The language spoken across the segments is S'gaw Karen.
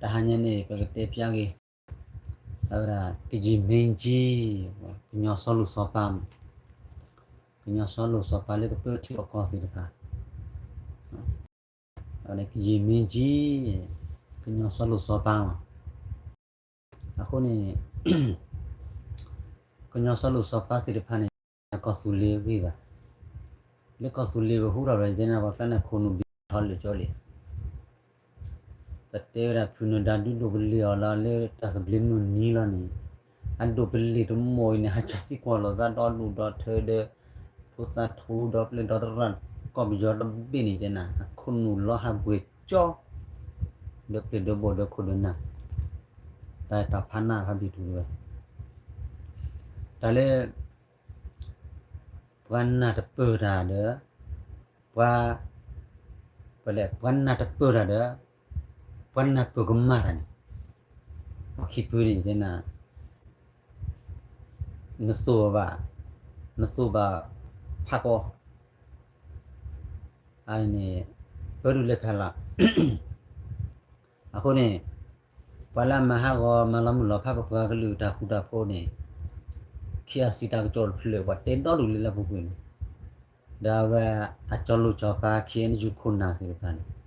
တဟါညါန့ၣ် ပကတဲပျၢ်က့ၤ အဝဲဒၣ် ကယံာ်မ့ၢ်ကံ ကညီစီၤလိၤစီၤပၤမး, ကညီစီၤလိၤစီၤပၤလၢကပၢၢ်ထံအကီၢ်သ့ၣ်တဖၣ်, ကယံာ်မ့ၢ်ကံ ကညီစီၤလိၤစီၤပၤမး. အဃိန့ၣ် ကညီစီၤလိၤစီၤပၤသ့ၣ်တဖၣ်န့ၣ် ကီၢ်သူလ့ၤဂ့ၢ်ဘၣ်, လၢကီၢ်သူလ့ၤပဟူထီၣ်ဒီး ယတဲန့ၣ် ပှၤကျါန့ၣ် ခိၣ်နူာ်ဘံထီၣ်လၢာ်ကၠီလံ, ပတဲဝဲဒၣ် ဖုနဒါဒုးဒိးပလ့ၤအီၤလီၤ လၢတၢ်သဘျ့မုၢ်နံၤလီၤန့ၣ်, အဒိးပလ့ၤတမီၢ်အံၤန့ၣ် ဟးစၢ်သံကွၢ်လိာ်သးဒီဒူၣ်ဒီထၢဒီး ဖိသၣ်ထူဒီပျဲၢ်ဒီတရၣ် ကီၢ်ပယီၤတဘ့ၣ်န့ၣ် ယတဲနၤ အခိၣ်နူာ်လီၤဟးဘှဲးကၠီ ဒီပျဲၢ်ဒီဘီၣ်ဒီခိၣ်ဒီနၢ်, တၢ်တၢ်ဖးနးဖးဘံၣ်ထူၣ်ဝဲ, တၢ်လၢ ပှၤနၢ်တပၢၢ်တၢ်ဒီး ပှၤ ပှၤလဲၣ် ပှၤနၢ်တပၢၢ်တၢ်ဒီး ပှၤနၢ်ပၢၢ်ကမၣ်တၢ်န့ၣ်, ပှၤခံဖုန့ၣ် ယတဲနၤ နသိၣ်ဘၣ်, နသိၣ်ဘၣ်ဖးကီ, အန့ၣ် ပၢဒုးလဲၤခါလီၤ. အဃိန့ၣ် ပှၤလၢအမၤဟးဂီၤမၤလီၤမုၢ်လီၤဖးပပှၤကလုာ်တၢ်ဃူတၢ်ဖိးန့ၣ် ခ့အစံးတၢ်ကစီၣ်တဖျၢၣ် ပှၤတဲဒီဒူၣ်လၢလၢပူၤကွံာ်န့ၣ်, ဒီးအဝဲအကၠီလိာ်ကၠီပၤ ခ့အ့ၣ်ယူၣ်ခိၣ်နၢ်သ့ၣ်တဖၣ်န့ၣ်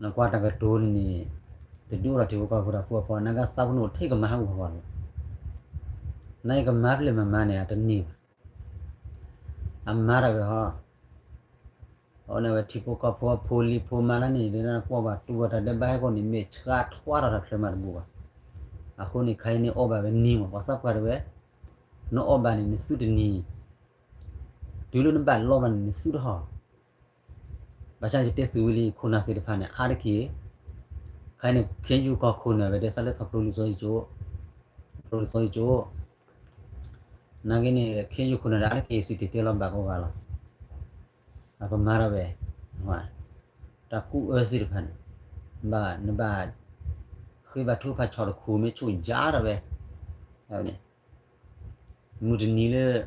နကွၢ်တၢ်ကတိၤန့ၣ် တဒုးအိၣ်ထီၣ်ထံဖိကီၢ်ဖိတၢ်ဃူတၢ်ဖိးအဖီ နကသးပနီၣ်ထဲကမၤဟးဂီၤဂီၤလီၤ, နကမၤဖျဲၣ်မၤမၤန့ၣ် အတန့ၢ်ဘၣ်, အမၤတၢ်ဝဲဟီ, အန့ၣ်ဝဲထံဖိကီၢ်ဖိအဖိလံၤဖိမါလၢန့ၣ် ကွၢ်ဘၣ်တူၢ်ဘၣ်တၢ်ဒဲးဘးဟဲကီၢ်န့ၣ် မ့ၢ်ဆှးထွါထီၣ်တၢ်ချၢမးတဘူၣ်ဘၣ်, အဃိန့ၣ် ခဲအံၤန့ၣ်အီၣ်ဘၣ်ဝဲနံၤမး ပှၤသးပှၢ်တဝဲ, နအီၣ်ဘၣ်န့ၣ် နသူတနံၤ, တုၤလၢနဘၣ်လီဘၣ်န့ၣ် နသူတဟီၣ် ဘၣ်ဆၣ်ယတဲသုးဝံၤလံ ခိၣ်နၢ်သ့ၣ်တဖၣ်န့ၣ် အါတက့ၢ်, ခဲအံၤန့ၣ် ခ့ယုၢ်ကီၢ်ခိၣ်နၢ်ဝဲဒၣ် စးလၢထီၣ်ပျိလံာ်စီဆှံကၠိ, ပျိလံာ်စီဆှံကၠိ, နာ်က့န့ၣ် ခ့ယုၢ်ခိၣ်နၢ်ဒီး အါတက့ၢ် စံၣ်တဲၤတဲလီၤဘၣ်ကိးဂၤလီၤ, အကမၤထီၣ်ဝဲ, တၢ်ကူၣ်အၢသ့ၣ်တဖၣ်န့ၣ်, ဘၣ်နဘၣ်, ဃ့ဘါထုကဖၣ်ဆီၣ်တခူၣ်မ့ၢ်ဆူၣ်ယါထီၣ်ဝဲ, မုၢ်တနံၤလၢ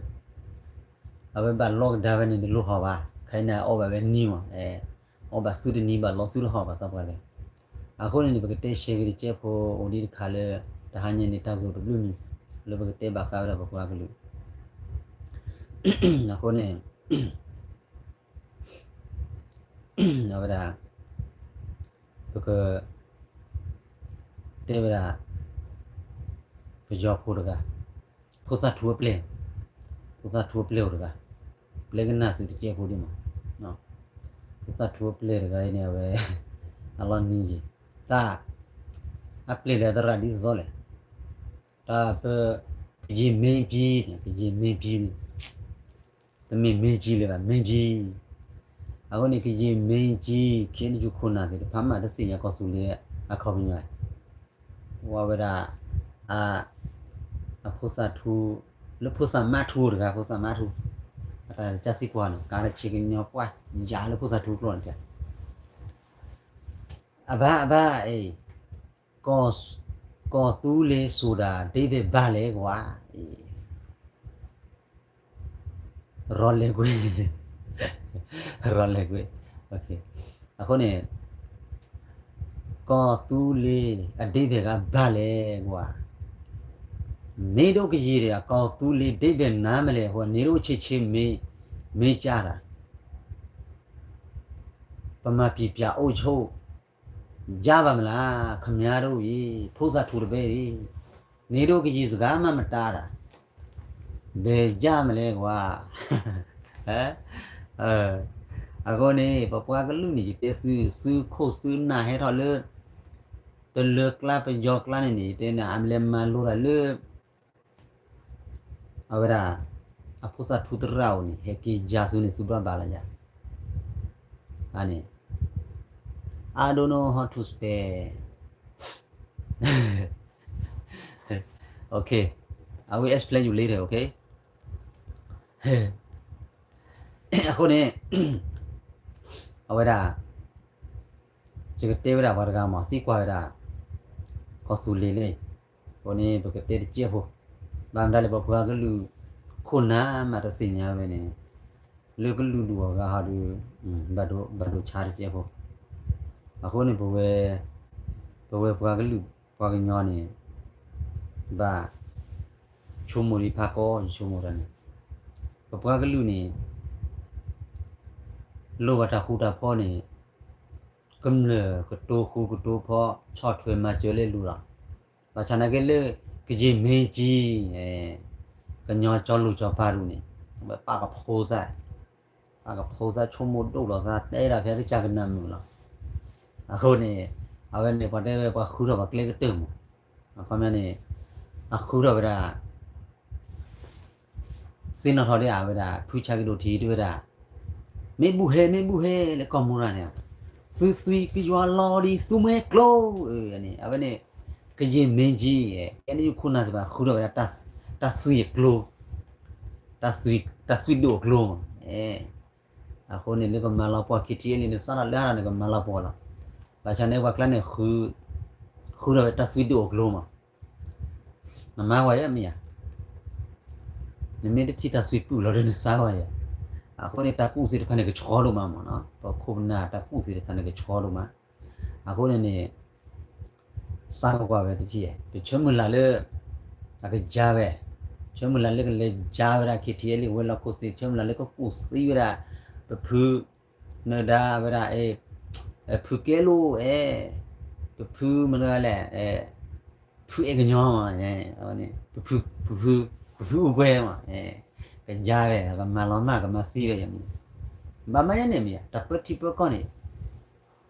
အဝဲဘၣ်လီကဒါဝဲန့ၣ် တလိၣ်ဟီၣ်ဘၣ်, ခဲအံၤန့ၣ် အီၣ်ဘၣ်ဝဲနံၤမး, အီၣ်ဘၣ်သူတနံၤဘၣ်လီသူတဟီၣ်ဘၣ်သးပှၢ်လၢ, အဃိန့ၣ်န့ၣ် ပကတဲရှဲက့ၤတကဲးဖိအိၣ်ဒံးတခါလၢ တဟါညါန့ၣ် တၢ်ဂ့ၢ်တဘျုးမံၤ လၢပကတဲဘၣ်ဃးဝဲဒၣ်ပပှၤကလုာ်, အဃိန့ၣ် အဝဲဒၣ် ပက တဲဝဲဒၣ် ပယီၤဖိတဂၤ, ဖိသၣ်ထူအပျဲၢ်, ဖိသၣ်ထူအပျဲၢ်အိၣ်တဂၤ, ပျဲကနၣ်သုးတကဲးဖိဒံးမး, ဖိသၣ်ထူအပျဲၢ်တဂၤအံၤန့ၣ် အဝဲ အလီၢ်နံၤယံၤ, တၢ် အပျဲၢ်ဒီးသရၣ်ဒ်သိးလဲၣ်, တၢ်ပ ကယံာ်မ့ၢ်ကံ, ကယံာ်မ့ၢ်ကံ တမ့ၢ်မ့ၢ်ကံလၢၤဘၣ် မ့ၢ်ကံ, အဃိန့ၣ် ကယံာ်မ့ၢ်ကံ ခ့ယုၢ်ခိၣ်နၢ်သ့ၣ်တဖၣ်မး တသ့ၣ်ညါကီၢ်သူလ့ၤအခီပညီ, ဝဲဒၣ် အဖိသၣ်ထူ လၢဖိသၣ်မါထူတဂၤ ဖိသၣ်မါထူ, အတၢ်ကစၢ်စံးကွၢ်န့ၣ် ကါတဆ့ကညီကွၢ် ယၤလၢဖိသၣ်ထူကျိာ်န့ၣ်, အဘၣ် အဘၣ် အံၤ ကီၢ်သူလ့ၤစိၤဒၣ် ဒ့ဘဲၣ်ဘၣ်လဲၣ်ကွၢ်, ရီလဲၤကွံာ်, ရီလဲၤကွံာ်, အဃိန့ၣ် ကီၢ်သူလ့ၤအဒ့ဘဲၣ်ဂၤဘၣ်လဲၣ်ကွၢ်, မ့ၢ်ဒိၣ်ကယံာ်ဒီး ကီၢ်သူလ့ၤဒ့ဘဲၣ်နၤမလဲၣ် အဃိန့ၣ်ဒိၣ်ဆ့ဆ့မ့ၢ် မ့ၢ်ကၢ်တၢ် ပမၤပံာ်ပၠးအိၣ်ဆိ ယါဘၣ်မလၢ ခမည်းတအိၣ်အံၤ ဖိသၣ်ထူတဘဲအံၤ, န့ၣ်ဒိၣ်ကယံာ်စှၤမးမတၤတၢ်, ဘဲယါမလဲၣ်ကွၢ်, အဃိန့ၣ် ပပှၤကလုာ်န့ၣ် ယတဲသု သုခိၣ်သုနၢ်ဟဲထီၣ်လၢ တလၢကျါပယီၤကျါန့ၣ်န့ၣ် ယတဲန့ၣ် အမလဲၤမၤလိတၢ်လၢ အဝဲဒၣ် အဖိသၣ်ထူသရၣ်အိၣ်န့ၣ် ဟဲက့ၤယၤသုန့ၣ် သုဘျီဘၣ်လီၤယၤ, အန့ၣ် I don't know how to spell. Okay, I will explain you later, okay? အဃိန့ၣ် အဝဲဒၣ် ယကတဲဝဲဒၣ်ပှၤတဂၤမး သံကွၢ်ဝဲဒၣ် ကီၢ်သူလ့ၤလံ, အဃိန့ၣ် ပကတဲတကဲးဖိ, ဘၣ်မတၤလဲၣ် ပပှၤကလုာ်ခိၣ်နၢ်မးတသ့ၣ်ညါဝဲန့ၣ်, လၢကလုာ်ဒူၣ်အဂၤဟီဒီး ဘၣ်ဒိဆါတကဲးဖိ, အဃိန့ၣ် ပဝဲ ပဝဲပှၤကလုာ်ပှၤကညီန့ၣ် ဘၣ်ဆိကမိၣ်ဒံးဖးကီ ယဆိကမိၣ်တၢ်န့ၣ် ပပှၤကလုာ်န့ၣ် လိၣ်ဘၣ်တၢ်ဃူတၢ်ဖိးန့ၣ် ကမျၢၢ်ကတိၤဃူကတိၤဖိး ဆီၣ်ထွဲမၤစၢၤလဲၤလိၤလီၤ. ဘၣ်ဆၣ်နာ်က့လၢ ကယံာ်မ့ၢ်ကံ ကညီကၠီလိၤကၠီပၤဒူၣ်န့ၣ် ပာ်ကဖိသၣ် ပာ်ကဖိသၣ်ဆိကမိၣ်ဒိၣ်လီၤသး တဲဒၣ်ဖဲကစၢ်ကနၣ်မုာ်လီၤ. အဃိန့ၣ် အဝဲန့ၣ် ပှၤတဲဝဲပှၤဃုထီၣ်ပှၤကျဲကတၢၢ်မး, အခီပညီန့ၣ် အဃုထီၣ်ဝဲဒၣ် သ့ၣ်နီၣ်ထီၣ်ဒ်အဝဲဒၣ် ဖုဆါကဒိၣ်ထံးတဲဝဲဒၣ် မ့ၢ်ဘူၣ်ဟဲ မ့ၢ်ဘူၣ်ဟဲလၢကီၢ်မိၢ်ရၢ်န့ၣ် သုသွံကယွၤလီၤဒ်သုမဲကျိ န့ၣ် အဝဲန့ၣ် ကယံာ်မ့ၢ်ကံ ကဲန့ၣ်ယခိၣ်နၢ်သ့ၣ်တဖၣ်ဃုထီၣ်ဝဲဒၣ် တၢ်သွံအကျိ တၢ်သွံဒိၣ်အကျိမး. အဃိန့ၣ် လၢကမၤလီၤပှီၢ် ခံထံၣ်လံန့ၣ် စးထီၣ်လၢဟါဒီးန့ၣ် ကမၤလီၤပှီၢ်လီၤ. ဘၣ်ဆၣ်န့ၣ် ပှၤကျါန့ၣ် ဃုထီၣ်ဝဲတၢ်သွံဒိၣ်အကျိမး. နမၤဝဲယၤမ့ၢ်ဧါ, နမ့ၢ်တထံၣ်တၢ်သွံပုၢ်လီၤဒီးနစါဝဲယၤ. အဃိန့ၣ် တၢ်ကူၣ်သ့ၣ်တဖၣ်န့ၣ် ကဆှီဒိၣ်မးမးနီၤ, ပခိၣ်ပနၢ်တၢ်ကူၣ်သ့ၣ်တဖၣ်န့ၣ် ကဆှီဒိၣ်မး. အဃိန့ၣ်န့ၣ် စးထီၣ်ကွၢ်ဝဲတထံၣ် ပဆၢမုၢ်လၢ်လၢ အကယၤဝဲ, ဆၢမုၢ်လၢ်လၢကလဲၤယၤဝဲဒၣ် ခံထံၣ်လံ ဝဲၤလီၢ်ခိၣ်သ့ၣ် ဆၢမုၢ်လၢ်လၢကကူၣ်သံဝဲဒၣ် ပဖု နဒါဝဲဒၣ် ဖုကဲလိာ်အဲၣ်, ပဖုမနုၤလဲၣ်, ဖုအဲၣ်ကညီမး, ပဖု, ပဖု, ပဖုအူကွဲမး, ကယၤဝဲ ကမၤလီၤမၢ် ကမၤသံဝဲယၤမး, ဘၣ်မၤယၤန့ၣ်မ့ၢ်ဧါ, တၢ်ပၢထံပၢကီၢ်န့ၣ်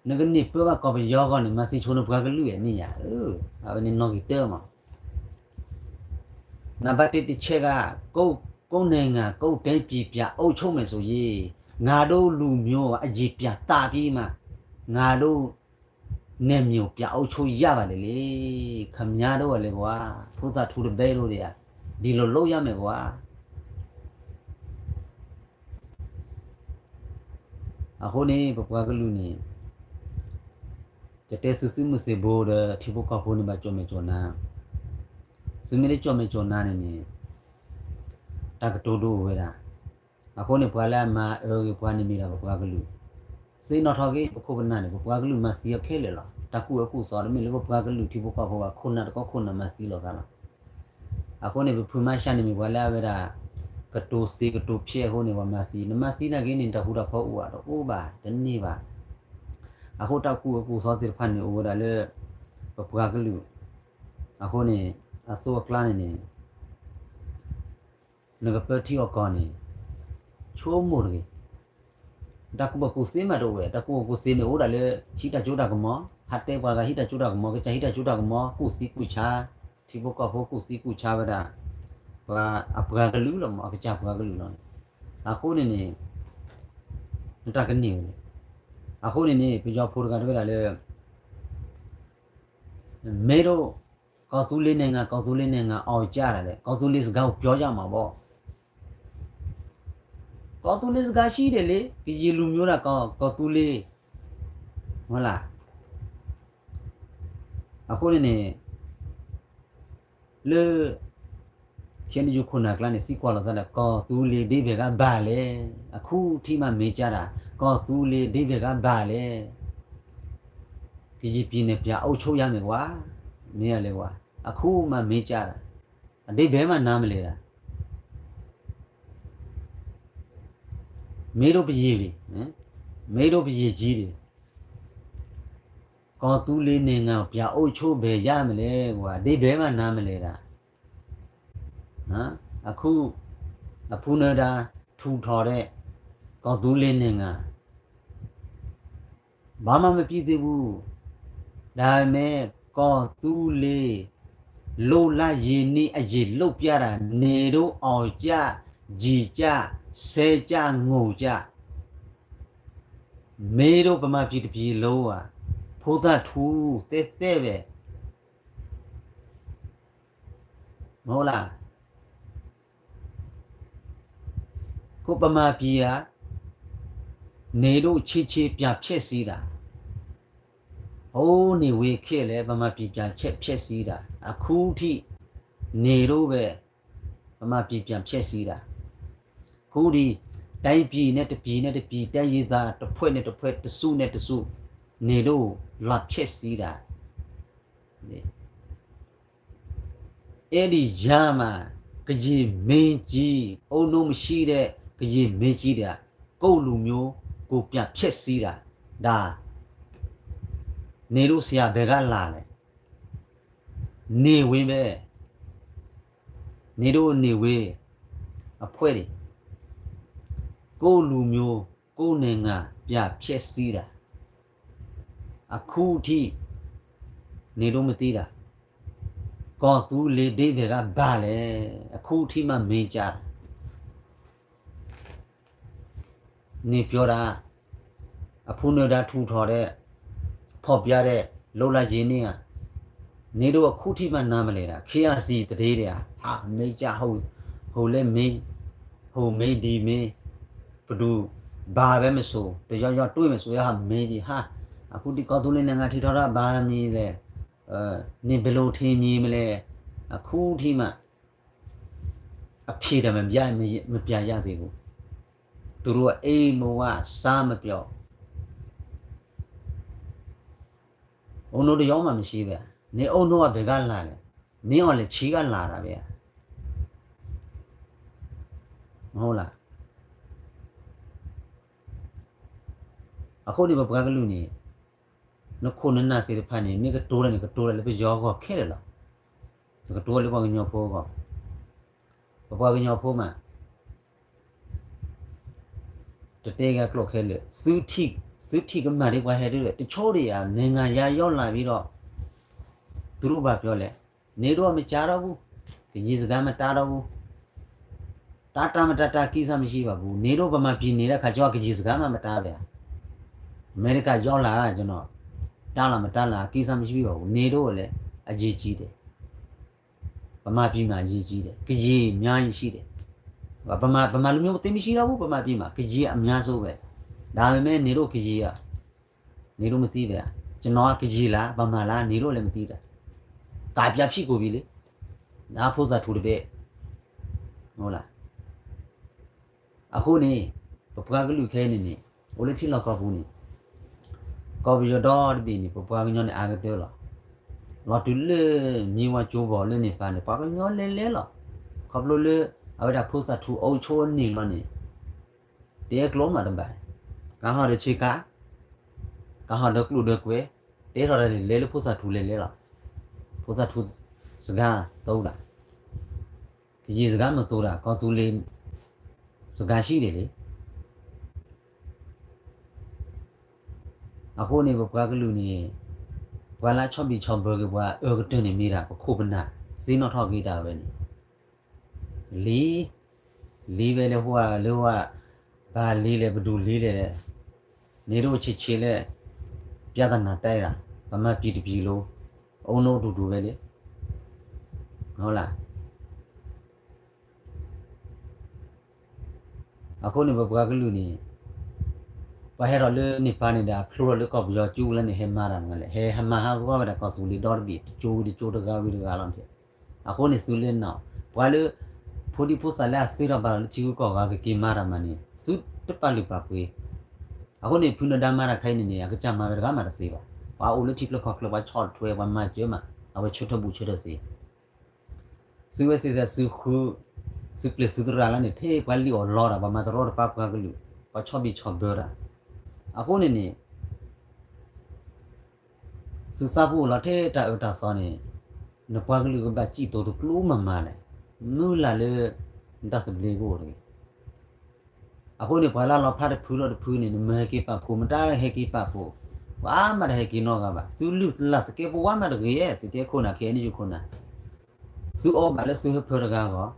နကန့ၢ်ပၢဘၣ်ကီၢ်ပယီၤအဂီၢ်န့ၣ် မၤသံဆိနပှၤကလုာ်မ့ၢ်ဧါ, အဝဲန့ၣ်နီၣ်ဂံၢ်တၢမး. နဘၣ်တ့တဆဲးဂၤ, ကိးန့ၣ်ဂၤ ကိးတဲပံပျၢ်အိၣ်ဆိးမဲာ်ဆိးယံၤ, ငါတို့လူမျိုးအရေပြားသတ်ပြီးမှ ငါတို့နယ်မြေပြန်အုပ်ချုပ်ရပါတယ်လေ, ခင်ဗျားတို့ကလည်းကွာ, ဖိသၣ်ထူတဘဲလို့တည်း, ဒီလိုလုပ်ရမယ်ကွာ. အဃိန့ၣ် ပပှၤကလုာ်န့ၣ် ယတဲသုသုးမုၢ်သံၣ်ဘိဒီး ထံဖိကီၢ်ဖိန့ၣ် ဘၣ်ကၠီၣ်မဲာ်ကၠီၣ်နါ, သုမ့ၢ်တကၠီၣ်မဲာ်ကၠီၣ်နါန့ၣ်န့ၣ် တၢ်ကတိၤဒိအိၣ်ဝဲဒၣ်. အဃိန့ၣ် ပှၤလၢအမၤအၢဂ့ၤပှၤန့ၣ်မ့ၢ်ဒၣ်ပပှၤကလုာ်, သ့ၣ်နီၣ်ထီၣ်က့ၤ ပခိၣ်ပနၢ်န့ၣ် ပပှၤကလုာ်မၤသံအီၤခဲလၢာ်လီၤ. တၢ်ကူၣ်အၢကူၣ်သီတမ့ၢ်လၢပပှၤကလုာ်ထံဖိကီၢ်ဖိဘၣ်, ခိၣ်နၢ်တခီခိၣ်နၢ်မၤသံလိာ်သးလီၤ. အဃိန့ၣ် ပဖုမါရှါန့ၣ်မ့ၢ်ပှၤလၢအဝဲဒၣ် ကတိၤသ့ကတိၤဖျဲးအဃိန့ၣ် ပှၤမၤသံ, နမၤသံနာ်က့န့ၣ် တၢ်ဃူတၢ်ဖိးအိၣ်ဧါ, တအိၣ်ဘၣ်, တန့ၢ်ဘၣ်. အဃိတၢ်ကူၣ်အၢကူၣ်သီသ့ၣ်တဖၣ်န့ၣ် အိၣ်ဝဲဒၣ်လၢ ပပှၤကလုာ်, အဃိန့ၣ် အသိးအကျါန့ၣ်န့ၣ် နကပၢထံအီၣ်ကီၢ်န့ၣ် ဆိကမိၣ်တဂ့ၤ. တၢ်ကူၣ်ဘၣ်ကူၣ်သ့မးတအိၣ်ဝဲ, တၢ်ကူၣ်ဘၣ်ကူၣ်သ့န့ၣ်အိၣ်ဒၣ်လၢ ဟံးတၢ်စိတၢ်ကမီၤ, ဟးတဲပှၤဂၤဟံးတၢ်စိတၢ်ကမီၤ, ကစၢ်ဟံးတၢ်စိတၢ်ကမီၤ, ကူၣ်သံကူၣ်ဆါ, ထံဖိကီၢ်ဖိကူၣ်သံကူၣ်ဆါဝဲဒၣ် ပှၤအပှၤကလုာ်လီၤမး, အကစၢ်ပှၤကလုာ်လီၤန့ၣ်. အဃိန့ၣ်န့ၣ် နတၢ်ကန့ၢ်ဝဲန့ၣ်. အဃိန့ၣ်န့ၣ် ပယီၤဖိတဂၤတဲဝဲဒၣ်လၢ မ့ၢ်ဒိၣ် ကီၢ်သူလ့ၤန့ၣ်ဂၤ ကီၢ်သူလ့ၤန့ၣ်ဂၤ အီၣ်ကၢ်ဒၣ်လဲာ်, ကီၢ်သူလ့ၤစကားကိုပြောကြမှာပေါ့. ကီၢ်သူလ့ၤစကားရှိတယ်လေ, ကရင်လူမျိုးဒၣ်ကီၢ်သူလ့ၤ, ဟုတ်လား. အဃိန့ၣ်န့ၣ် လၢ ခဲန့ၣ်ယခိၣ်နၢ်ကျါန့ၣ် သံကွၢ်လိာ်သးဒီး ကီၢ်သူလ့ၤဒ့ဘဲၣ်ဂၤဘၣ်လဲၣ်, အခုထိမ့ၢ် မေးကြတာ, ကီၢ်သူလ့ၤဒ့ဘဲၣ်ဂၤဘၣ်လဲၣ်, ကရင်ပြည်နယ်ပြန်အုပ်ချုပ်ရမယ်ကွာ, မ့ၢ်လဲၣ်ကွာ, အခုမှ မေးကြတာ, အဓိပ္ပာယ်မှ နားမလည်တာ. မ့ၢ်ဒိၣ်ပယီၤလံ, မ့ၢ်ဒိၣ်ပယီၤကံလံ, ကီၢ်သူလ့ၤန့ၣ်ဂၤ ပြန်အုပ်ချုပ်ဘဲရမလဲၣ်ကွာ, အဓိပ္ပာယ်မှ နားမလည်တာ. အခု အဖုနၢၤဒါ ထူထောင်တဲ့ ကီၢ်သူလ့ၤန့ၣ်ဂၤ ဘာမှမပြီးသေးဘူး. ဒါပေမဲ့ ကီၢ်သူလ့ၤ လွတ်လပ်ရေးနေ့ အရင်လုပ်ပြတာ နေတို့ အောင်ကြ ကြည်ကြ ဆဲကြ ငိုကြ. မ့ၢ်ဒိၣ်ဗမာပြည်တစ်ပြည်လုံး ဖိသၣ်ထူ သဲသဲပဲ မဟုတ်လား. ကိုယ့်ဗမာပြည်ဟာ နေတို့ ချစ်ချစ် ပြန်ဖျက်ဆီးတာ. ဟိုးနေဝေးခေတ်လည်း ဗမာပြည် ပြန်ဖျက်ဆီးတာ. အခုထိ နေတို့ပဲ ဗမာပြည် ပြန်ဖျက်ဆီးတာ. အခုဒီ တိုင်းပြည်နဲ့ တစ်ပြည်နဲ့ တစ်ပြည် တိုင်းရင်းသား တစ်ဖွဲ့နဲ့ တစ်ဖွဲ့ တစ်စုနဲ့ တစ်စု နေတို့ လာဖျက်ဆီးတာ. ကယံာ်မင်းကြီး အုပ်ချုပ်မှုမရှိတဲ့ ကရင်မင်းကြီးတွေက ကိုယ့်လူမျိုး ကိုယ်ပြန်ဖျက်ဆီးတာ ဒါ နေတို့ဆရာဘယ်ကလာလဲ နေဝင်းပဲ နေတို့နေဝင်း အဖွဲ့တွေ ကိုယ့်လူမျိုး ကိုယ့်နိုင်ငံ ပြန်ဖျက်ဆီးတာ အခုထိ နေတို့မသိတာ ကီၢ်သူလ့ၤဒ့ဘဲၣ်ကဘၣ်လဲၣ် အခုထိမှ မေးကြတာ နေပြောတာ အဖုနၢဒါထူးထောင်တဲ့ ဖော်ပြတဲ့ လွတ်လပ်ရေးနေ့က နေတို့အခုထိမှ နားမလည်တာ KIC သတင်းတွေက ဟာ မေးကြ ဟုတ် ဟုတ်လဲမေး ဟုတ်မေး ဒီမေး ဘယ်သူ ဘာပဲမဆို တယောက်ယောက်တွေ့မယ်ဆိုရင် ဟာ မေးပြီ ဟာ အခုထိ ကီၢ်သူလ့ၤနိုင်ငံ ထူထောင်တာ ဘာမည်လဲၣ် နင်ဘယ်လိုထင်မြင်မလဲ အခုထိမှ အဖြေတမပြ မပြရသေးဘူး သူတို့က အိပ်မဝ စားမပျော် ဦးနှောက်တယောက်မှ မရှိပဲ နေဦးနှောက်က ဘယ်ကလာလဲ မင်းအောင်လှိုင်ဆီကလာတာပဲ မဟုတ်လား အဃိန့ၣ် ပပှၤကလုာ်န့ၣ် နခိၣ်နနၢ်သ့ၣ်တဖၣ်န့ၣ် မ့ၢ်ကတိၤတၢ်န့ၣ် ကတိၤတၢ်လၢပယီၤအဂီၢ်ခဲလၢာ်လီၤ. နကတိၤလၢပှၤကညီဖိအဂီၢ်, ပပှၤကညီဖိမး တတဲဂၤကျိာ်ခဲလၢာ်, သုထံၣ်ကမၣ်ဒ်ပှၤဟဲဒ်လဲၣ်, တချို့တွေ နိုင်ငံခြားရောက်လာပြီးတော့ သူတို့ဘာပြောလဲ, နေတော့မကြားတော့ဘူး, ကယံာ်စကားမတားတော့ဘူး, တားတားမတားတား ကိစ္စမရှိပါဘူး, နေတော့ဗမာပြည်နေတဲ့အခါကျတော့ ကယံာ်စကားမှမတားပဲ, အမေရိကရောက်လာ ကျွန်တော် တားလားမတားလား ကိစ္စမရှိပါဘူး, နေတော့လည်း အရေးကြီးတယ်, ဗမာပြည်မှာ အရေးကြီးတယ်, ကယံာ်အများကြီးရှိတယ်, ဗမာ ဗမာလူမျိုးသိပ်မရှိတော့ဘူး ဗမာပြည်မှာ ကယံာ်အများဆုံးပဲ, ဒါပေမဲ့ နေတော့ကယံာ် နေတော့မသိပဲ, ကျွန်တော်က ကယံာ်လား ဗမာလား နေတော့လည်းမသိတာ, ကပြားဖြစ်ကုန်ပြီလေ, ဒါ ဖိသၣ်ထူတပည့် ဟုတ်လား, အဃိန့ၣ် ပပှၤကလုာ်ခဲအံၤန့ၣ်န့ၣ် အိၣ်လၢထံလီၢ်ကီၢ်ပူၤန့ၣ် ကီၢ်ပယီၤဒီတဘ့ၣ်န့ၣ် ပပှၤကညီန့ၣ် အါကတၢၢ်လီၤ, လီၤတုၤလၢ မြစ်ဝကျွန်းပေါ် လၢန့ၣ်ပၤန့ၣ် ပှၤကညီလဲၤလဲၤလီၤ, ခီဖျိလၢ အဝဲဒၣ် ဖိသၣ်ထူ အုပ်ချုပ်ရေး န့ၣ်လီၤန့ၣ် တဲကျိာ်မးတဘၣ်, ကဟီၣ်ဒီးဆ့ကၤ, ကဟီၣ်ဒီးကျိၣ်ဒီးကွဲ, တဲထီၣ်တၢ်န့ၣ် လဲၤလၢဖိသၣ်ထူလဲၤလဲၤလီၤ, ဖိသၣ်ထူ စကားသိတာ, ကယံာ်စကားမသိတာ ကီၢ်သူလ့ၤ စကားရှိတယ်လေ, အဃိန့ၣ် ပပှၤကလုာ်န့ၣ် ပှၤလၢဆီၣ်ဘံၣ်ဆီၣ်ဘၢက့ၤပှၤအၢကတၢၢ်န့ၣ်မ့ၢ်ဒၣ် ပခိၣ်ပနၢ် သ့ၣ်နီၣ်ထီၣ်က့ၤတၢ်ဝဲန့ၣ် လံ လံဝဲလၢဟိဝဲလၢဟိဝဲ, ဘၣ်လံလဲၣ် ပဒူၣ်လံလဲၣ်, န့ၣ်ဒိၣ်ဆံးဆံးလဲၣ်, ပြဿနာတက်တာ, ဗမာပြည်တစ်ပြည်လုံး အုန်းနုတ်တူတူပဲလေ, ဟုတ်လား, အဃိန့ၣ် ပပှၤကလုာ်န့ၣ် ပှၤဟဲထီၣ်လၢန့ၣ်ပၤန့ၣ်ဒီး ဖျိထီၣ်လၢကီၢ်ပယီၤကၠူလၢန့ၣ် ဟဲမၤတၢ်မနုၤလဲၣ်, ဟဲဟးမၤဟးဂီၤဝဲဒၣ်ကီၢ်သူလ့ၤဒီတဘ့ၣ် တကၠိဝံၤတကၠိ တဂၤဝံၤတဂၤလီၤန့ၣ်, အဃိန့ၣ် သုလဲၤနီၣ်, ပှၤလၢ ဖိဒံဖိသၣ်လၢအသ့ထီၣ်ဘၣ်လီၤလၢထံဂုၤကီၢ်ဂၤကက့ၤမၤတၢ်မနုၤန့ၣ် သုတပာ်လုၢ်ပာ်ပှ့ၤ, အဃိန့ၣ် ဖုနၢၤဒါမၤတၢ်ခဲအံၤန့ၣ်န့ၣ် အကစၢ်မၤဝဲတဂၤမးတသ့ဘၣ်, ပှၤအိၣ်လၢထံချၢကီၢ်ချၢ ပှၤဆီၣ်ထွဲ ပှၤမၤစၢၤမး, အဝဲဆၢထၢၣ်ဘူးဆၢထၢၣ်သ့ သုဝဲသ့ၣ်သး သုဃု သုပျဲၢ်သုသရၣ်လၢန့ၣ် ထဲပှၤလံၣ်အီၣ်လီတၢ် ပှၤမၤတရီတပါပှၤကလုာ် ပှၤဆီၣ်ဘံၣ်ဆီၣ်ဘၢတၢ်, အဃိန့ၣ်န့ၣ် သုသးပူၤလီၤထဲတၢ်အၢတၢ်သီန့ၣ် နပှၤကလုာ်ကဘၣ်စံၣ်တိၤတကျိၤမးမးလဲၣ်, မုၢ်လၢ်လၢ နတၢ်သဘျ့ကအိၣ်တဂ့ၤ အဃိန့ၣ် ပှၤလၢလီၤဖျါတဖုဒီးတဖုန့ၣ် နမ့ၢ်ဟဲက့ၤပာ်ဖှိၣ် မတၤဟဲက့ၤပာ်ဖှိၣ်, ပှၤမးတဟဲက့ၤနီတဂၤဘၣ်, သုလုၢ်လၢ်သကဲးပဝးမးတဂ့ၤ, သုတဲခိၣ်နၢ် ခဲအံၤန့ၣ်ယခိၣ်နၢ်, သုအီၣ်ဘၣ်လၢသုဟၢဖၢတဂၤအဂီၢ်,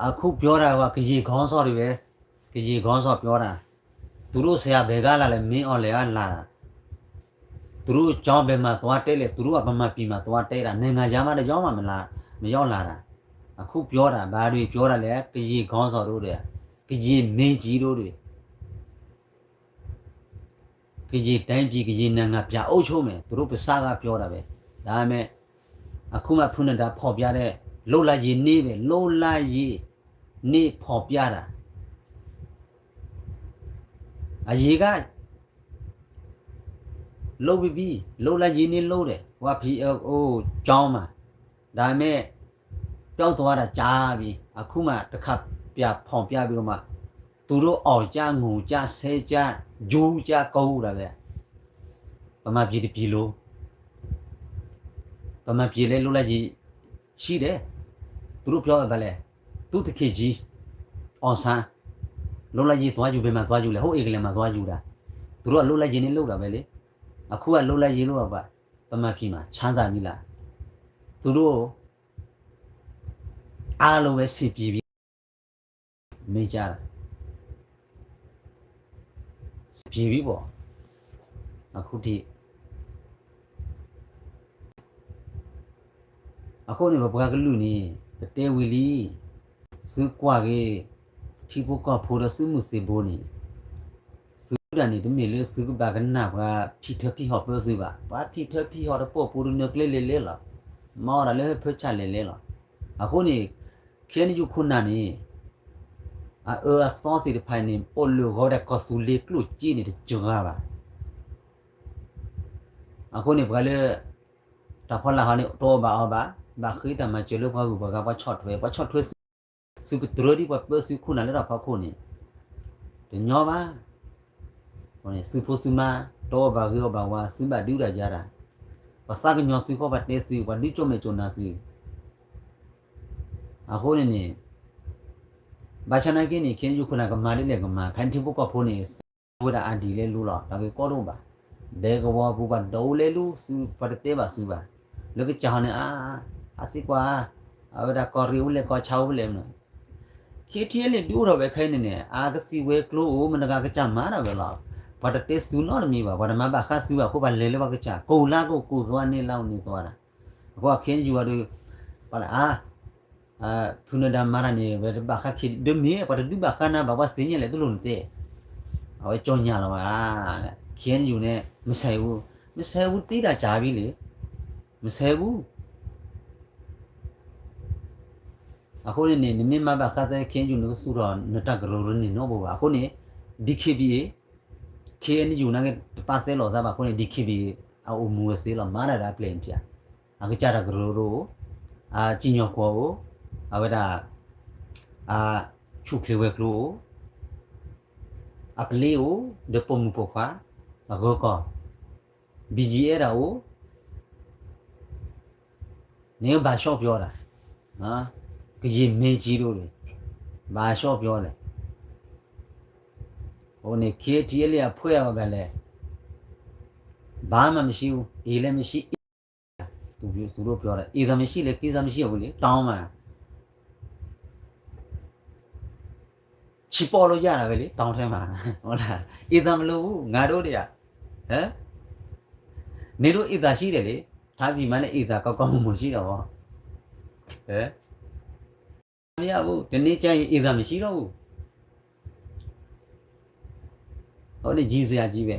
အခုပြောတာက ကရင်ခေါင်းဆောင်တွေပဲ, ကရင်ခေါင်းဆောင်ပြောတာ, သူတို့ဆရာဘယ်ကလာလဲ မင်းအောင်လှိုင်ကလာတာ, သူတို့ကျောင်းဘယ်မှာသွားတက်လဲ, သူတို့ကဗမာပြည်မှာသွားတက်တာ, နိုင်ငံခြားမှတယောက်မှမလာ မရောက်လာတာ, အခုပြောတာ ဘာတွေပြောတာလဲ, ကရင်ခေါင်းဆောင်တို့တွေ, ကရင်မင်းကြီးတို့တွေ ကရင်တိုင်းပြည် ကရင်နိုင်ငံ ပြန်အုပ်ချုပ်မယ်, သူတို့ပါးစပ်ကပြောတာပဲ, ဒါပေမဲ့ အခုမှ ဖုနဒါဖော်ပြတဲ့ လွတ်လပ်ရေးနေ့ပဲ, လွတ်လပ်ရေးနေ့ ဖော်ပြတာ, အရင်က လုပ်ပြီးပြီ, လုပ်လိုက်ရည်န့ၣ်လုပ်တယ်, ဝါဖံးအအိၣ်ကျောင်းမှာ, ဒါပေမဲ့ ပျောက်သွားတာကြာပြီ, အခုမှတစ်ခါပြန်ဖော်ပြပြီးတော့မှ, သူတို့အော်ကြငိုကြဆဲကြယူကြကူတာပဲ, ဗမာပြည်တစ်ပြည်လုံး, ဗမာပြည်လည်းလွတ်လပ်ရေး ရှိတယ်, သူတို့ပြောတာပဲလဲ, သုတခင်ကြီး, အောင်ဆန်း, လွတ်လပ်ရေးသွားယူ, ဘယ်မှာသွားယူလဲ, ဟိုးအင်္ဂလန်မှာသွားယူတာ, သူတို့ကလွတ်လပ်ရေးနဲ့လုပ်တာပဲလေ, အခုကလွတ်လပ်ရေးလုပ်တာပါ, ဗမာပြည်မှာချမ်းသာပြီလား, သူတို့ အားလုံးပဲဆင်ပြေပြီ, မေးကြတာ, ဆင်ပြေပြီပေါ့, အခုထိ အဃိန့ၣ် ပပှၤကလုာ်န့ၣ် ပတဲဝံၤလံ, သုကွၢ်က့ၤ ထံဖိကီၢ်ဖိဒီးသုးမုၢ်သံၣ်ဘိန့ၣ်, သုတၢ်န့ၣ် တမ့ၢ်လၢသုကဘၣ်ကနၣ်ပှၤဖံးထၢဖံးဟီၣ်ပၢသုဘၣ်, ပှၤဖံးထၢဖံးဟီၣ်တပိာ်ပူၤတနၢၤကျဲလဲၤလဲၤလီၤ, မၤအီၣ်တၢ်လၢဖၢဆၣ်လဲၤလဲၤလီၤ, အဃိန့ၣ် ခဲအံၤယခိၣ်နၢ်န့ၣ် အအၢအသီသ့ၣ်တဖၣ်န့ၣ် အိၣ်လၢဂီၤဝဲဒၣ်ကီၢ်သူလ့ၤကျိၣ်စ့န့ၣ်တစှၤဘၣ်. အဃိန့ၣ် ပှၤလၢ တၢ်ဖီလာ်ဟီန့ၣ် တအိၣ်ဘၣ်အီၤဘၣ်, ဘၣ်ဃ့တၢ်မၤစၢၤလၢပှၤဂုၤပှၤဂၤ ပှၤဆီၣ်ထွဲ, ပှၤဆီၣ်ထွဲသု, သုပတြၢၤဒ်ပှၤပၢသုခိၣ်နၢ်လၢတၢ်ဖီခိၣ်န့ၣ် တညီဘၣ်. သုဖိသုမါ တအိၣ်ဘၣ်ဂ့ၤအီၤဘၣ်ဝါ, သုဘၣ်ဒုးတၢ်ယၤတၢ်, ပှၤသးကညီၤသုဃီ ပှၤတဲသု, ပှၤဒုးကၠိမဲာ်ကၠိနါသု. အဃိန့ၣ်န့ၣ် ဘၣ်ဆၣ်နာ်က့န့ၣ် ခဲအံၤယခိၣ်နၢ်ကမၤဒ်လဲၣ်ကမၤ, ခဲအံၤထံဖိကီၢ်ဖိန့ၣ် ဝဲဒၣ်အါဒံးလဲၤလူလီၤ, တၢ်ဂ့ၢ်ကီတအိၣ်ဘၣ်. ဒဲကဝီၤပူၤပှၤဒိးလဲၤလူ, သုပှၤတတဲဘၣ်သုဘၣ်. လၢကစၢ်ဟီန့ၣ် အါ, အစံးကွၢ်, အဝဲဒၣ်ကီၢ်ရ့ၣ်အိၣ်လဲၣ် ကီၢ်ဆၣ်အိၣ်လဲၣ်မနုၤ, ခံထံၣ်လၢဒုးအိၣ်ထီၣ်ဝဲခဲအံၤန့ၣ်န့ၣ် အကသံၣ်ဝဲၤကျိအိၣ် မတၤဂၤကစၢ်မၤတၢ်ဝဲလီၤ. ပှၤတတဲသုနီတမံၤဘၣ်, ပှၤတမၤဘၣ်ဃးသုဘၣ်အဃိ ပှၤလဲၤလၢပှၤကစၢ်, ကိၢ်လါကိၢ်ကိၢ်သွါန့ၢ်လါအိၣ်န့ၢ်သွါဒၣ်. အဃိခဲအံၤယဝဲဒီး ပှၤလၢအါ ဖုနဒါမၤတၢ်န့ၣ် ဝဲတဘၣ်ဃးခံ, ဒ်မ့ၢ်ပှၤတဒုးဘၣ်ဃးနၤဘၣ် ပှၤသ့ၣ်ညါလဲၣ်တလိၣ်နသ့. အဝဲကၠီညါလီၤဝဲ, ခဲအံၤန့ၣ် မဆဲးဘူး, မဆဲးဘူးသံတၢ်ကၢ်ဘံလံ, မဆဲးဘူး. အဃိန့ၣ်န့ၣ် နမ့ၢ်မၤဘၣ်ဃးသဲခဲအံၤ နကသူၣ်ထီၣ်နတၢ်ကရၢကရိန့ၣ်နီတဘိဘၣ်. အဃိန့ၣ် DKBA, ခဲအံၤန့ၣ် ယိၤနာ်က့ တပာ်သဲလီၤသးဘၣ် အဃိန့ၣ် DKBA အအိၣ်မူဝဲသ့လီၤ, မၤတၢ်ဒီးအပျဲၢ်န့ၣ်တၢ်, အကစၢ်တၢ်ကရၢကရိအိၣ်, အစံၣ်ညီၣ်ကွီၢ်အိၣ်, အဝဲဒၣ် အဆူၣ်ချ့ဝဲၤကျိအိၣ်, အပျ့ၤအိၣ်, ဒီးပိာ်မုၣ်ပိာ်ခွါ, အဂၢၤကီၢ်, BGF တၢ်အိၣ်, န့ၣ်ဘၣ်ဆီၣ်ပျီတၢ်, ကယံာ်မ့ၢ်ကံဒိၣ်န့ၣ်, ဘၣ်ဆီၣ်ပျီလဲၣ်. အဃိန့ၣ် KTLA အဖှဲးအီၤဘၣ်လဲၣ်, ဘာမှမရှိဘူး, အံၤလည်းမရှိ, သူတို့ပြောတာ, အံၤသာမရှိလဲၣ်, ကံသာမရှိဘူးလေ, တောင်းမှာ ချီပေါက်လို့ရတာပဲလေ, တောင်းထဲမှာ, ဟုတ်လား, အံသာမလိုဘူး, ငါတို့တွေက, ဟမ်, နင်တို့အံသာရှိတယ်လေ, ထားပြီမှလည်းအံသာကောင်းကောင်းမွန်မွန်ရှိတာပေါ့, ဟမ်, မရဘူး, တနေ့ကျရင်အံသာမရှိတော့ဘူး, ဟုတ်တယ်, ကြီးစရာကြီးပဲ,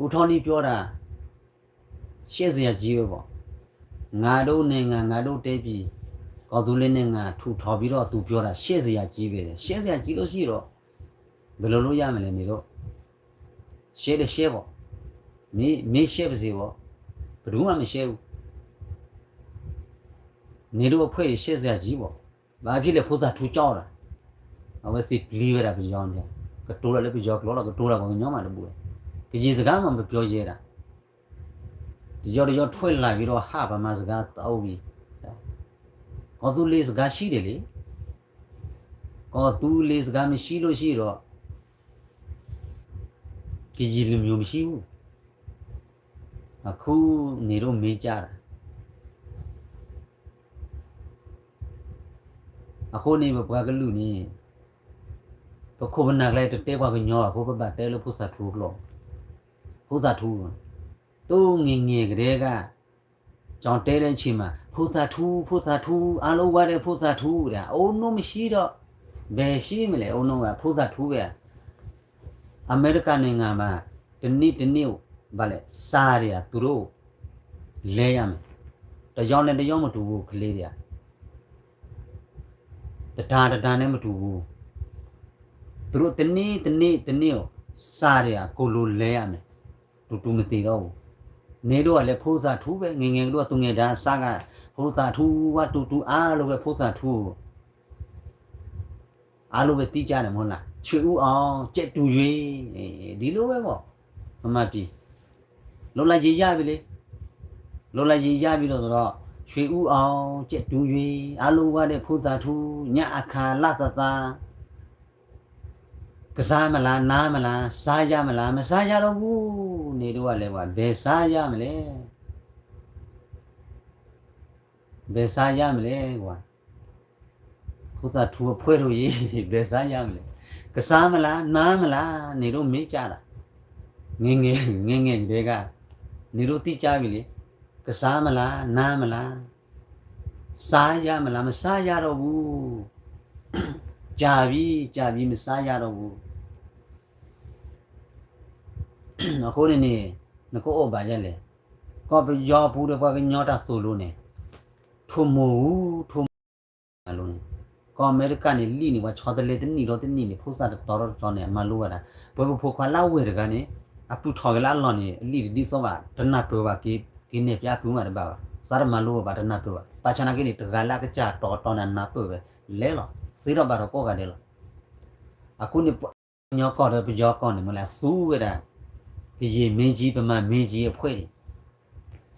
ဦးထောင်နည်းပြောတာ ရှက်စရာကြီးပဲပေါ့, ငါတို့နိုင်ငံ, ငါတို့တိုင်းပြည်, ကော်သူလင်းနိုင်ငံထူထောင်ပြီးတော့ သူပြောတာ ရှက်စရာကြီးပဲ, ရှက်စရာကြီးလို့ရှိတော့ ဘယ်လိုလုပ်ရမလဲ နေတော့, ရှက်တယ်ရှက်ပေါ့, မင်း, မင်းရှက်ပါစေပေါ့, ဘယ်သူမှမရှက်ဘူး, နေတို့အဖွဲ့ရှက်စရာကြီးပေါ့, ဘာဖြစ်လဲ ဖိသၣ်ထူးကြောက်တာ, အဝဲသ့ၣ်ပျံၤဝဲဒၣ်ပယီၤန့ၣ်, ကတိၤတၢ်လၢပယီၤကျိာ်လီၤ, ကတိၤတၢ်ပှၤကညီမးတဘူး, ကယံာ်စကားမှမပြောရဲတာ, တယီတယီထွက်လာပြီးတော့ ဟးပမၤစကားသီဝံၤ, ကော်သူလ့ၤစကားရှိတယ်လေ, ကော်သူလ့ၤစကားမရှိလို့ရှိတော့ ကရင်လူမျိုးမရှိဘူး, အခုနေတော့မေးကြတာ, အဃိန့ၣ် ပပှၤကလုာ်န့ၣ် ပခိၣ်ပနၢ်ကျါတတဲပှၤကညီအဃိ ပဘၣ်တဲလၢဖိသၣ်ထူကျိာ်, ဖိသၣ်ထူ, သိငယ်ငယ်ကတည်းက ကျွန်တဲတဲ့အချိန်မှာ ဖိသၣ်ထူ, ဖိသၣ်ထူ, အားလုံးဝါတဲ့ဖိသၣ်ထူတဲ့, အိုး နှုတ်မရှိတော့, ဘယ်ရှိမလဲ အိုး နှုတ်က ဖိသၣ်ထူပဲ, အမေရိကန်နိုင်ငံမှာ တနေ့တနေ့ ဘာလဲ စာတွေက သူတို့ လဲရမယ်, တစ်ယောက်နဲ့တစ်ယောက်မတူဘူး ကလေးတွေက, တစ်တန်းတစ်တန်းနဲ့မတူဘူး, သူတို့ တစ်နေ့တစ်နေ့တစ်နေ့ကို စာတွေက ကိုယ်လိုလဲရမယ် တူတူမသ့ဒီးအူ, န့ၣ်ဒိၣ်ဝဲလဲၤဖိသၣ်ထူဝဲ ငဲၤငဲၤကဒိၣ်သူငဲၤဒါစါဂၤ, ဖိသၣ်ထူဝဲတူတူအါလိာ်ဝဲဖိသၣ်ထူ အါလိာ်ဝဲသံကၢ်န့ၣ်မ့ၢ်လၢ ဆွေဦးအောင် ကြက်တူရွေး, ဒ်လိာ်ဝဲဘၣ်, ပမၤပံၤ, လိၣ်လၢယံာ်ယၢ်ဘံလံ, လိၣ်လၢယံာ်ယၢ်ဘံလီၤဒီး ဆွေဦးအောင် ကြက်တူရွေး အါလိာ်ဝဲဒီးဖိသၣ်ထူ ညၣ်အခါလၢ်သးသး ကစါမလၤ နါမလၤ စါယါမလၤ မစါယါဒီးပူၤ, န့ၣ်ဒိၣ်ဝဲလဲၤဝဲ ဘဲစါယါမလဲၣ်, ဘဲစါယါမလဲၣ်ဝဲ, ဖိသၣ်ထူအဖှဲၣ်ထီၣ်ယံၤ ဘဲစါယါမလဲၣ်, ကစါမလၤ နါမလၤ န့ၣ်ဒိၣ်မ့ၢ်ကၢ်ဒီး, ငဲၤငဲၤ ငဲၤငဲၤကဒဲက, န့ၣ်ဒိၣ်သံကၢ်ဝံၤလံ, ကစါမလၤ နါမလၤ စါယါမလၤ မစါယါဒီးပူၤ, ကၢ်ဝံၤ ကၢ်ဝံၤ မစါယါဒီးပူၤ, အဃိန့ၣ်န့ၣ် နကအိၣ်ဘၣ်ယဲလဲၣ်, ကီၢ်ပယီၤပူၤဒီးပှၤကညီတၢ်သိၣ်လိန့ၣ်, ထိၣ်မိၢ်အူ ထိၣ်မိၢ်အူ မၤလိန့ၣ်, ကီၢ်အမဲရကၤန့ၣ်လံၣ်န့ၣ် ပှၤဆီတလဲတနံၣ်ဒီးတနံၣ်န့ၣ် ဖိသၣ်တတီၤဒီးတတီၤန့ၣ် အမၤလိဝဲဒၣ်, ပှၤပဖိခွါလၢအဝဲၢ်တဂၤန့ၣ် အပုၢ်ထီၣ်က့ၤလၢအလီၢ်န့ၣ် အလံၣ်တဒ်သိးဘၣ် တနၢ်ပၢၢ်ဘၣ်က့ၤ က့ၤနဲၣ်ဖျါအပုၢ်မးတဘၣ်ဘၣ်, စးတမၤလိဘၣ် တနၢ်ပၢၢ်ဘၣ်, ဘၣ်ဆၣ်နာ်က့န့ၣ် တဂၤလၢအကစၢ်တီၤတီၤန့ၣ် အနၢ်ပၢၢ်ဝဲလဲၣ်လီၤ, သ့ထီၣ်ဘၣ်ထီၣ်ကိးဂၤဒဲးလီၤ, အဃိန့ၣ် ပှၤကညီကီၢ်ဒီးပယီၤကီၢ်န့ၣ် မ့ၢ်လၢအသူဝဲဒၣ် ကယံာ်မ့ၢ်ကံ ပမၤမ့ၢ်ကံအဖှဲၣ်န့ၣ်,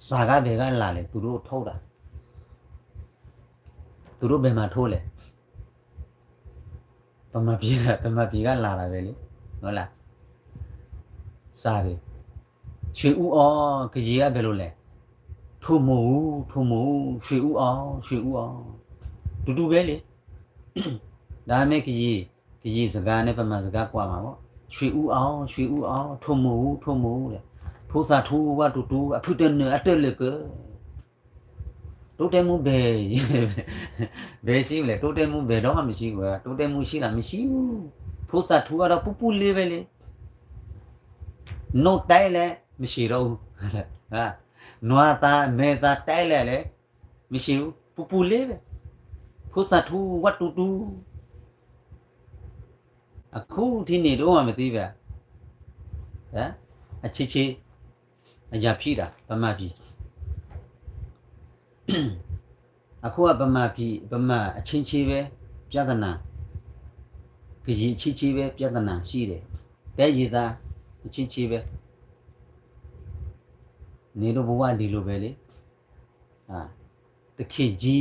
စးဂၤဘဲၣ်ဂၤလၢ်လဲၣ် သူတို့ထိၣ်တၢ်, သူတို့ဘဲၣ်မၤထိလဲၣ်, ပမၤပံၤ ပမၤပံၤဂၤလၢ်တၢ်ဝဲလံ, စးရ့ၣ်, ဆွေဦးအောင် ကယံာ်ဂၤဘဲၣ်လိာ်လဲၣ်, ထိၣ်မိၢ်အူ ထိၣ်မိၢ်အူ ဆွေဦးအောင် ဆွေဦးအောင်, တူတူဝဲလံ ဒါမ့ၢ်ကယံာ်, ကယံာ်စကားန့ၣ် ပမၤစကားကွၢ်မးဘၣ်, ဆွေဦးအောင် ဆွေဦးအောင် ထိၣ်မိၢ်အူ ထိၣ်မိၢ်အူဒီး, ဖိသၣ်ထူဝဲတူတူ အဖုတနၢၤအတၢၢ်လၢာ်ကၢ, တိုးတက်မှုဘယ်, ဘယ်ရှိလဲၣ်, တိုးတက်မှုဘယ်တော့မှမရှိဘူး, တိုးတက်မှုရှိလား မရှိဘူး, ဖိသၣ်ထူဝဲဒီးပူၤပူၤလ့ဝဲလံ, နွားတဲလဲၣ် မရှိတော့ဘူး, နွားသၣ် မဲသၣ်တဲလဲၣ်လဲၣ် မရှိဘူး, ပူၤပူၤလ့ဝဲ, ဖိသၣ်ထူဝဲတူတူ, အခုထံန့ၣ်တအိၣ်မးမသ့ဘၣ်, အဆ့ဆ့, အယၤဖံးတၢ် ပမၤပံၤ, အခုကပမၤပံၤ ပမၤအဆ့ဆ့ဝဲ ပြဿနာ, ကယံာ်အဆ့ဆ့ဝဲ ပြဿနာရှိတယ်, တဲယံာ်သး အဆ့ဆ့ဝဲ, န့ၣ်ဒိၣ်ပဝဲဒ်လိာ်ဝဲလံ သခင်ကြီ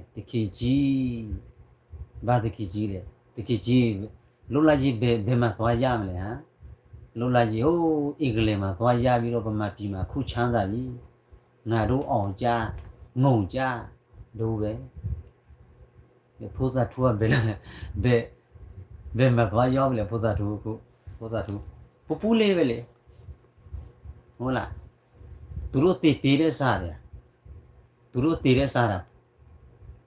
း, သခင်ကြီး, ဘၣ်သခင်ကြီးလဲၣ်, သခင်ကြီး, လိၣ်လၢယဘယ်, ဘယ်မှာသွားရမလဲဟါ, လိၣ်လၢယအိၣ် အင်္ဂလန်မှာသွားရပြီးတော့ ဗမာပြည်မှာ အခုချမ်းသာပြီ, ငါတို့အောင်ကြ, ငုံကြ, ဒိဝဲ, ဖိသၣ်ထူအဘဲ, ဘဲ, ဘယ်မှာသွားရမလဲ ဖိသၣ်ထူ, ဖိသၣ်ထူ, ပူၤပူၤလ့ဝဲလံ, ဟုတ်လား, သူတို့သင်ပေးတဲ့စာတွေ, သူတို့သင်ပေးတဲ့စာတွေ,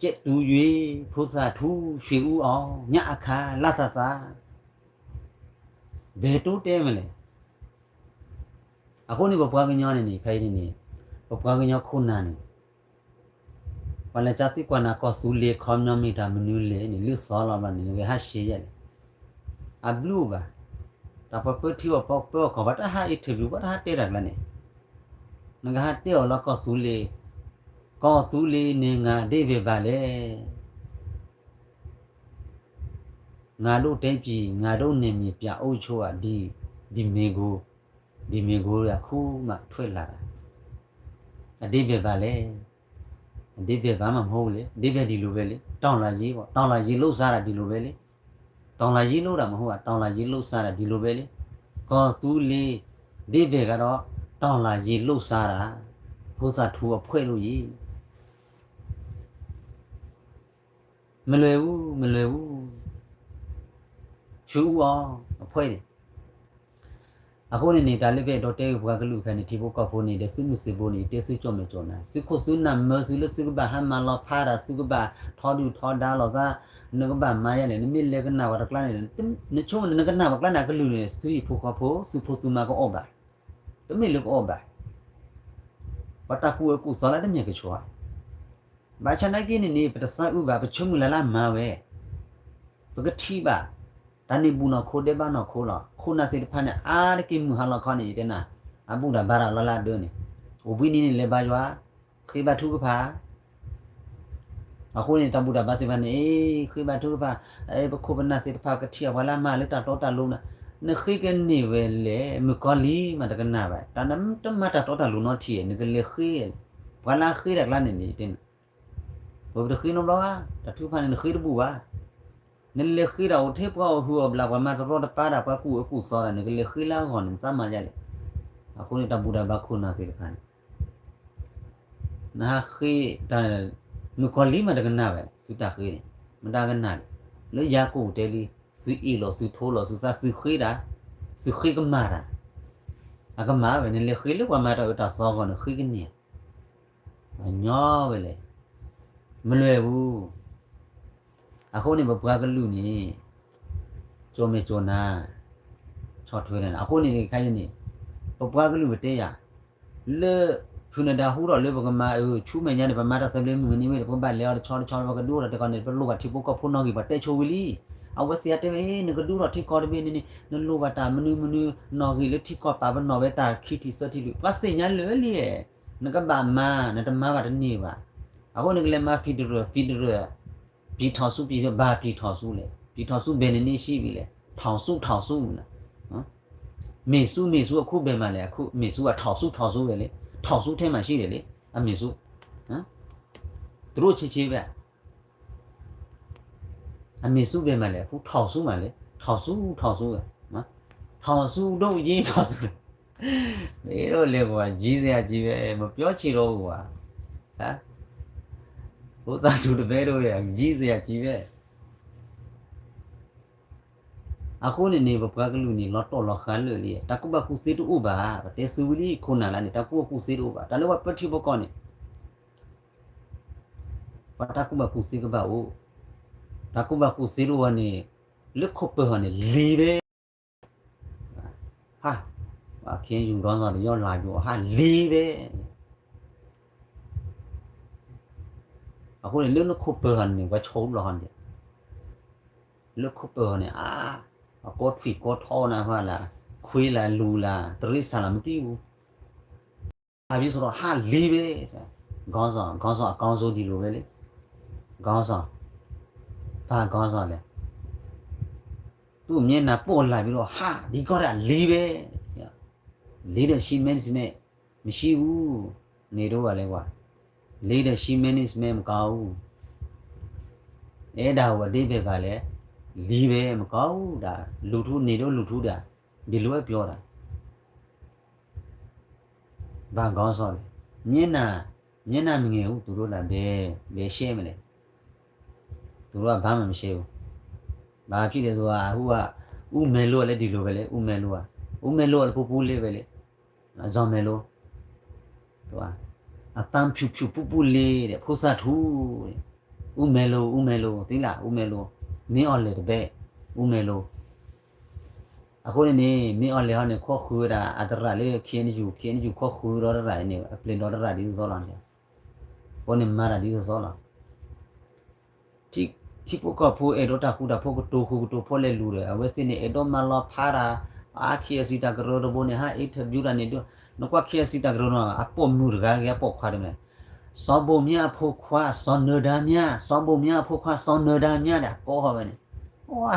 ကြက်တူရွေး, ဖိသၣ်ထူ, ဆွေဦးအောင်, ညၣ်အခါ, လသသ, ဘယ်တိုးတဲမလဲ, အဃိန့ၣ် ပပှၤကညီန့ၣ်န့ၣ် ခဲအံၤန့ၣ်န့ၣ်, ပပှၤကညီခိၣ်နၢ်န့ၣ် ပှၤလဲၤကၢသံကွၢ်နၤ ကီၢ်သူလ့ၤ ခီပညီမ့ၢ်တၢ်မနုၤလဲၣ်န့ၣ် လၢသီလီၤဘျီန့ၣ် နကဟးရှဲယဲၢ်လဲၣ်, အဘျုးဘၣ်, တၢ်ပှၤပၢထံအီၤ ပှၤပၢအီၤကီၢ် ပှၤတဟးအံၤထၢၣ်ဘျုး ပှၤတဟးတဲတၢ်ကျါန့ၣ်, နကဟးတဲအီၤလၢကီၢ်သူလ့ၤ, ကီၢ်သူလ့ၤန့ၣ် ငါဒ့ၣ်ဘဲၣ်ဘၣ်လဲၣ် ငါတို့တိုင်းပြည် ငါတို့နယ်မြေ ပြန်အုပ်ချုပ်ရန် ဒီမေးခွန်း, ဒီမေးခွန်း အခုမှ ထွက်လာတာ, အဓိပ္ပာယ်ဘာလဲ, အဓိပ္ပာယ်ဘာမှမဟုတ်ဘူးလေ, အဓိပ္ပာယ်ဒီလိုပဲလေ, တော်လှန်ရေးပေါ့, တော်လှန်ရေးလုပ်စားတာဒီလိုပဲလေ, တော်လှန်ရေးလုပ်တာမဟုတ်ပါ, တော်လှန်ရေးလုပ်စားတာဒီလိုပဲလေ, ကီၢ်သူလ့ၤ အဓိပ္ပာယ်ကတော့ တော်လှန်ရေးလုပ်စားတာ, ဖိသၣ်ထူအဖွဲ့တို့ရေ မလွယ်ဘူး, မလွယ်ဘူး, ဆွေဦးအောင်အဖွဲ့တွေ, အဃိန့ၣ်န့ၣ် တၢ်လၢပအဲၣ်ဒိးတဲဂ့ၤပှၤကလုာ်ခဲအံၤန့ၣ် ထံဖိကီၢ်ဖိန့ၣ် ဒီးသုးမုၢ်သံၣ်ဘိန့ၣ် တဲသုကၠီၣ်မဲာ်ကၠီၣ်နါ, သုးခိၣ်သုးနၢ်မၢသုလၢသုကဘၣ်ဟဲမၤလီၤဖးတၢ်, သုကဘၣ်ထီဒုၣ်ထီဒါလိာ်သး, နကဘၣ်မၤယဲလဲၣ်, နမ့ၢ်လဲၤကနၣ်ပှၤတကျါန့ၣ်, နဆိကမိၣ်န့ၣ် နကနၣ်ပှၤကျါန့ၣ် အကလုၢ်န့ၣ် သုဟံၣ်ဖိဃီဖိ သုးဖိသုးမါကအိၣ်ဘၣ်, တမ့ၢ်လၢကအိၣ်ဘၣ်, ပှၤတၢ်ကူၣ်အၢကူၣ်သီလၢတမ့ၢ်ကဆှီ ဘၣ်ဆၣ်နာ်က့န့ၣ်န့ၣ် ပတသးအုးဘၣ်, ပဆိကမိၣ်လၢ်လၢ်မၤဝဲ, ပကထံၣ်ဘၣ်, တၢ်န့ၣ်ဘူးနီၢ်ခိဒဲးဘၣ်နီၢ်ခိလီၤ. ခိၣ်နၢ်သ့ၣ်တဖၣ်န့ၣ် အါတက့ၢ်မုၢ်ဟါလီၤခီန့ၣ် ယတဲနၤ, အဘူၣ်တၢ်ဘါတၢ်လီၤလၢအဒၢးန့ၣ်, အိၣ်ဘှံးနံၤန့ၣ်လဲၤဘါယွၤ, ဃ့ဘါထုကဖၣ်. အဃိန့ၣ် တၢ်ဘူၣ်တၢ်ဘါသ့ၣ်တဖၣ်န့ၣ် အ့ ဃ့ဘါထုကဖၣ်, ပခိၣ်ပနၢ်သ့ၣ်တဖၣ်ကထံၣ်အပှၤလၢအမၤလၢတၢ်တီတၢ်လိၤနၤ, နဃ့ကန့ၢ်ဝဲလဲၣ်, မုၣ်ကီၤလံၤမးတကနၣ်ဘၣ်, တၢ်နတမၤတၢ်တီတၢ်လိၤနီတထံၣ်, နကလဲၤဃ့, ပှၤလၢအဃ့တၢ်ကျါန့ၣ်န့ၣ် ပဝဲပတဃ့နီတဘျီဘၣ်, တၢ်ထုကဖၣ်န့ၣ် နဃ့တဘူၣ်ဘၣ်. နလဲၤဃ့တၢ်အိၣ်ထဲပှၤအီၣ်ဟုၣ်အီၣ်ဘျၣ် ပှၤမၤတရီတပါတၢ် ပှၤကူၣ်အၢကူၣ်သီတၢ် နကလဲၤဃ့လၢအဂီၢ်န့ၣ် နသးမၤဒ်လဲၣ်. အဃိန့ၣ် တၢ်ဘူၣ်တၢ်ဘါခိၣ်နၢ်သ့ၣ်တဖၣ်န့ၣ် နဟးဃ့တၢ်, မုၣ်ကီၤလံၤမးတကနၣ်ဘၣ် သုတၢ်ဃ့န့ၣ်, မတၤကနၣ်လဲၣ်. လၢယၤကိာ်တဲလံ, သုအ့ၣ်လိာ် သုထိလိာ် သုသး သုဃ့တၢ်, သုဃ့ကမၣ်တၢ်, အကမၣ်ဝဲ နလဲၤဃ့လၢပှၤမၤတၢ်အၢတၢ်သီအဂီၢ်န့ၣ် ဃ့ကန့ၢ် ညီဝဲလဲၣ်, မလွဲၢ်ဘူး. အဃိန့ၣ် ပပှၤကလုာ်န့ၣ် ကၠိမ့ၢ်ကၠိနၤ, ဆီၣ်ထွဲနၤ, အဃိန့ၣ် ခဲအံၤန့ၣ် ပပှၤကလုာ်ပတဲယၤ, လၢ ဖုနဒါဟူထီၣ်လၢပကမၤအၢ ဆူမဲာ်ညါန့ၣ် ပမၤတၢ်သဘျ့မုၢ်မနုၤဝဲန့ၣ် ပကဘၣ်လဲၤအီၤတဆီတဆီ ပကဒုးအိၣ်ထီၣ်တကီၢ်န့ၣ် ပလိၣ်ဘၣ်ထံဖိကီၢ်ဖိနီၣ်ဂံၢ် ပှၤတဲဆိဝံၤလံ. အဝဲသ့ၣ်အတဲဝဲ နကဒုးအိၣ်ထီၣ်ထံကီၢ်တဘ့ၣ်န့ၣ်န့ၣ် နလိၣ်ဘၣ်တၢ်မနုၤမနုၤ နီၣ်ဂံၢ်လၢထံကီၢ်ပာ်ပနီၣ်ဝဲတၢ်ခံထံၣ်သၢထံၣ်လွံၢ် ပှၤသ့ၣ်ညါလၢာ်လံ. နကဘၣ်မၤ နတမၤဘၣ်တန့ၢ်ဘၣ်. အဃိန့ၣ်ကလဲၤမၤ federal federal, ပြည်ထောင်စု ပြည်ထောင်စု ဘၣ် ပြည်ထောင်စု လဲၣ်, ပြည်ထောင်စု ဘယ်နှစ်နှစ်ရှိပြီလဲၣ်, ထောင်စု ထောင်စု လီၤ. မ့ၢ်ဆူ မ့ၢ်ဆူ အခုဘယ်မှာလဲ, အခု မ့ၢ်ဆူ အထောင်စု ထောင်စု ပဲလေ, ထောင်စုထဲမှာရှိတယ်လေ, အမ့ၢ်ဆူ သူတို့ ခြေခြေပဲ. အမ့ၢ်ဆူ ဘယ်မှာလဲ, အခု ထောင်စု မှာလဲ, ထောင်စု ထောင်စု ပဲ, ထောင်စု ဒိၣ်ကြီး ထောင်စု မ့ၢ်တော့လဲကွာ, ကြီးစရာကြီးပဲ, မပြောချင်တော့ဘူးကွာ, ဖိသၣ်တူတပဲတော့ ကြီးစရာကြီးပဲ. အဃိန့ၣ်န့ၣ် ပပှၤကလုာ်န့ၣ် လီၤတီၢ်လီၤဃါလၢာ်လံ, တၢ်ကူၣ်ဘၣ်ကူၣ်သ့တအိၣ်ဘၣ်, ပတဲသုဝံၤလံခိၣ်နၢ်လၢန့ၣ် တၢ်ကူၣ်ဘၣ်ကူၣ်သ့တအိၣ်ဘၣ်, တၢ်လၢပှၤပၢထံပကီၢ်န့ၣ် ပှၤတၢ်ကူၣ်ဘၣ်ကူၣ်သ့ကဘၣ်အိၣ်, တၢ်ကူၣ်ဘၣ်ကူၣ်သ့တအိၣ်ဘၣ်န့ၣ် လၢခိၣ်ပၢၤဟီန့ၣ် လံၤပဲ ဟါ, ပှၤခ့ယူၤဂီၢ်စီၤတယီၢ်လၤယိၤဟါလံၤပဲ. အဃိန့ၣ် လၢနခိၣ်ပၢၤဟီန့ၣ် ပှၤဆိးဘျီဟီန့ၣ်, လၢခိၣ်ပၢၤဟီန့ၣ် အါ, အကိးထွံၣ်ကိးထီနၤဖၣ်လၢ, ခွ့လၢလူၤလၢ တရ့စၢ်လၢ မတံၢ်ဘူး ဟးဘံစရီ ဟးလံၤဝဲ, ဂီၢ်စီၤ ဂီၢ်စီၤ အကောင်းဆုံး ဒ်လိာ်ဝဲလံ, ဂီၢ်စီၤ, ဘၣ်ဂီၢ်စီၤလဲၣ်, သူၣ်မျဲနၤပိာ်လၢ်ဘံဒီး ဟးဒ်ကီၢ်ဒၣ်လံၤဝဲ, leadership management မရှိဘူး, န့ၣ်တအိၣ်ဘၣ်လဲၣ်ကွၢ်, leadership management မကီဘူး, အဲၣ်ဒၣ်ဝဲဒ်ဘဲဘၣ်လဲၣ်, လံၤဝဲမကီဘူးဒၣ်, လူၤထူန့ၣ်တအိၣ်လူၤထူဒၣ်, ဒ်လိာ်ဝဲပျီဒၣ် ဘၣ်ဂီၢ်စီၤလဲၣ်, မျဲနၤ, မျဲနၤမ့ၢ်ဂ့ၤဟူ သူတို့လၢဘဲ, ဘဲရှဲမလဲၣ်, သူတို့အဘါမ့ၢ်မရှဲဘူး, ဘၣ်ဖံးလဲၣ်သူဧါ, အဟူဧါ, အူမဲလိလၢဒ်လိာ်ဝဲလဲၣ်, အူမဲလိဧါ, အူမဲလိလၢပူပူလ့ဝဲလဲၣ်, အစီၤမဲလိ အသးဖျူးဖျူးပူပူလ့ဒီး ဖိသၣ်ထူ, အူမဲလိ အူမဲလိ သ့လၢ အူမဲလိ, မ့ၢ်အီၤလဲၣ်တဘဲ, အူမဲလိ အဃိန့ၣ်န့ၣ် မ့ၢ်အီၤလဲၣ်ဟီန့ၣ် ခိးဃုာ်ဝဲဒၣ် အသရၣ်လၢ ခ့နယူၣ် ခ့နယူၣ် ခိးဃုာ်ဒီးသရၣ်န့ၣ် အပျ့ၤဒီးသရၣ်ဒ်သိးသိးလီၤန့ၣ်, အဃိန့ၣ်မၤတၢ်ဒ်သိးသိးလီၤ. ထံဖိကီၢ်ဖိ အဲၣ်ဒိးတၢ်ဃူတၢ်ဖိးကတိၤဃူကတိၤဖိးလဲၤလူၤဒီး အဝဲသ့ၣ်န့ၣ် အဲၣ်ဒိးမၤလီၤဖးတၢ်, အါ KIC တၢ်ကရၢတဘိန့ၣ် ဟး interview တၢ်န့ၣ်ဒီး နကွၢ် KIC တၢ်ကရၢနီၤ အပိာ်မုၣ်တဂၤဂ့ၤ အပိာ်ခွါတဂၤန့ၣ်, စီၤဘိၣ်မၠၣ်အဖိခွါ စီၤနၢၤဒါမၠၣ်, စီၤဘိၣ်မၠၣ်အဖိခွါ စီၤနၢၤဒါမၠၣ်ဒီး ကိးဃီၤဝဲန့ၣ်, ဝါ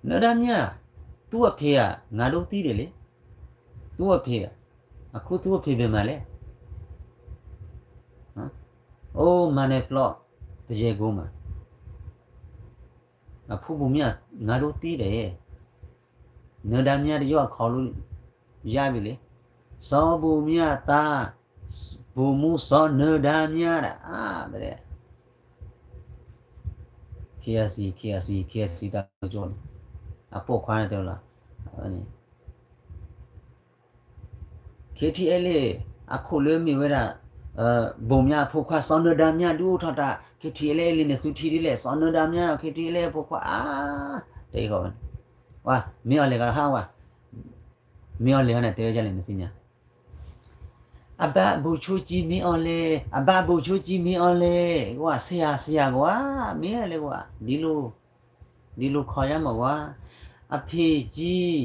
နၢၤဒါမၠၣ်, သူအဖေဧါ, ငါတို့သိတယ်လေ, သူအဖေ, အခုသူအဖေဘယ်မှာလဲ, အိုး မၤန့ၢ်ပျီ သယဲၢ်ကိမး, အဖိဘိၣ်မၠၣ် ငါတို့သိတယ်, နၢၤဒါမၠၣ်တယီၢ်အခီလိ ယါဘၣ်လံ, စီၤဘိၣ်မၠၣ်အသး, ဘိၣ်မူစီၤနၢၤဒါမၠၣ်ဒီး အါ ဘဲ KIC KIC KIC တၢ်ကစီၣ်န့ၣ် အပိာ်ခွါန့ၣ်တဲလီၤ, KTLA အခိၣ်လၢမ့ၢ်ဝဲဒၣ် ဘိၣ်မၠၣ်အဖိခွါ စီၤနၢၤဒါမၠၣ် ဒုးအိၣ်ထီၣ်တၢ် KTLA လံန့ၣ် သုထံၣ်ဒ်လဲၣ် စီၤနၢၤဒါမၠၣ် KTLA အဖိခွါ အါ တဲအီၤဝဲန့ၣ်, ဝါ မ့ၢ်အီၤလဲၣ်ကဟးဝါ, မ့ၢ်အီၤလဲၣ်ဟီန့ၣ် တဲဝဲဒ်လဲၣ်နသ့ၣ်ညါ အဘၣ်ဘိၣ်ဆိကံမ့ၢ်အီၤလဲၣ်, အဘၣ်ဘိၣ်ဆိကံမ့ၢ်အီၤလဲၣ်, ကွၢ် ဆရာ ဆရာ ကွၢ်, မ့ၢ်အီၤလဲၣ်ကွၢ်, ဒ်လိၤ, ဒ်လိၤခီယါမးကွၢ်, အဖေကြီး,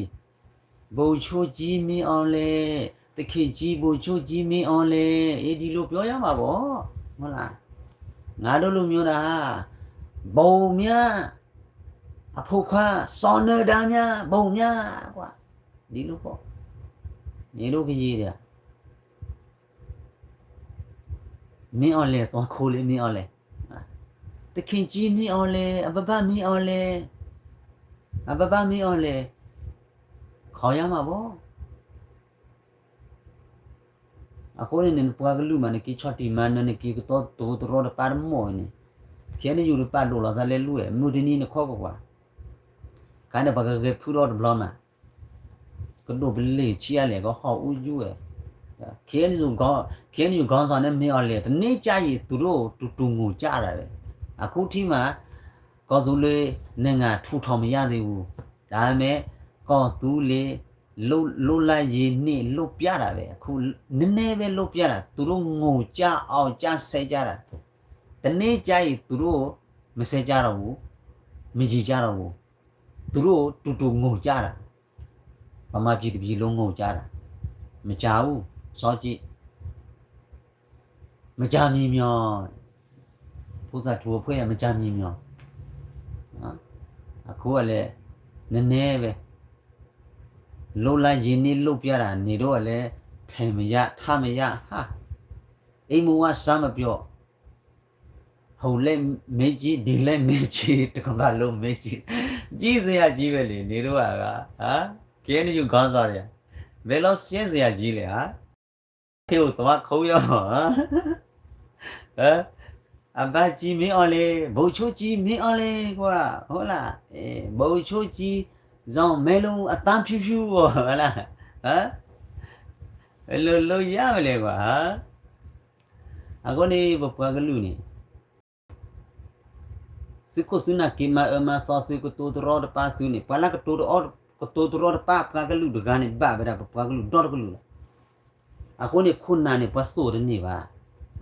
ဗိုလ်ချုပ်ကြီးမင်းအောင်လှိုင်, သခင်ကြီး ဗိုလ်ချုပ်ကြီးမင်းအောင်လှိုင်, အ့ ဒ်လိၤပျီယါမးဘၣ်, မ့ၢ်လၢ ငါတို့လူမျိုးတာ, ဗိုလ်များ, အဖိခွါ, စော်နဒါများ, ဗိုလ်များ, ကွၢ်, ဒ်လိၤပျီ, န့ၣ်ဒိကယံၤဒီး မင်းအောင်လှိုင် သွားခိုးလံ မင်းအောင်လှိုင်, သခင်ကြီး မင်းအောင်လှိုင်, အဘဘ မင်းအောင်လှိုင်, အဘဘ မင်းအောင်လှိုင်, ခိးယါမးဘၣ်. အဃိန့ၣ်န့ၣ် နပှၤကလုာ်မး နက့ၤဆီၣ်တံၢ်မၤနၢၤ နက့ၤကတိၤသရီတပါတမီၢ်အံၤန့ၣ်, ခဲအံၤနယူၤတပာ်ဒိၣ်လီၤ သးလဲၤလူၤဝဲ မုၢ်တနံၤနခီကကွၢ်, ခါန့ၣ် ပှၤကဂဲၤဖုထီၣ်တဘျီမး ကဒိၣ်ပလ့ၢ်ဆံးအါလဲၣ် ကဟီၣ်အူယူဝဲ, ခဲအံၤ ခဲအံၤ ခေါင်းဆောင် န့ၣ် မင်းအောင်လှိုင် တနေ့ကျရင် သူတို့ တူတူငိုကြတာပဲ, အခုထိမှာ ကီၢ်သူလ့ၤ နိုင်ငံ ထူထောင်မရသေးဘူး, ဒါပေမဲ့ ကီၢ်သူလ့ၤ လွတ်လပ်ရေးနေ့ လုပ်ပြတာပဲ, အခု နည်းနည်းပဲ လုပ်ပြတာ, သူတို့ ငိုကြ အော်ကြ ဆဲကြတာ, တနေ့ကျရင် သူတို့ မဆဲကြတော့ဘူး, မရည်ကြတော့ဘူး, သူတို့ တူတူငိုကြတာ, ဗမာပြည်တစ်ပြည်လုံး ငိုကြတာ, မကြာဘူး, စောင့်ကြည့်, မကြာမီမျီ, ဖိသၣ်ထူအဖှဲၣ် မကြာမီမျီ, အခုကလဲၤ နည်းနည်းပဲ, လွတ်လပ်ရေးနေ့ လုပ်ပြတာ နေတော့လဲ ထိုင်မရ ထမရ ဟါ, အိပ်မဝ စားမပျော်, ဟိုလည်းမေးကြည့် ဒီလည်းမေးကြည့် တစ်ကမ္ဘာလုံးမေးကြည့်, ကြီးစရာကြီးပဲလေ နေတော့က KNU ခေါင်းဆောင်တွေ ဘယ်လောက်ရှင်းစရာကြီးလဲဟာ, ဖေကိုသွားခုံးရမော်, အဘါကြီးမင်းအောင်လှိုင် ဗိုလ်ချုပ်ကြီးမင်းအောင်လှိုင် ကွၢ်, ဟုတ်လား, ဗိုလ်ချုပ်ကြီး ဇော်မဲလူ အသံဖြူဖြူ ဟုတ်လား, ဘယ်လိုလုပ်ရမလဲကွၢ်, အဃိန့ၣ် ပပှၤကလုာ်န့ၣ် သုးခိၣ်သုနၢ်က့ၤမၤအၢမၤသီသု ကတိၤတရီတပါသုန့ၣ် ပှၤလၢကတိၤတရီတပါပှၤကလုာ်တဂၤန့ၣ် ဘၣ်ဝဲဒၣ်ပပှၤကလုာ်ဒီတကလုာ်လီၤ. အဃိန့ၣ် ခိၣ်နၢ်န့ၣ် ပှၤသိၣ်တန့ၢ်ဘၣ်.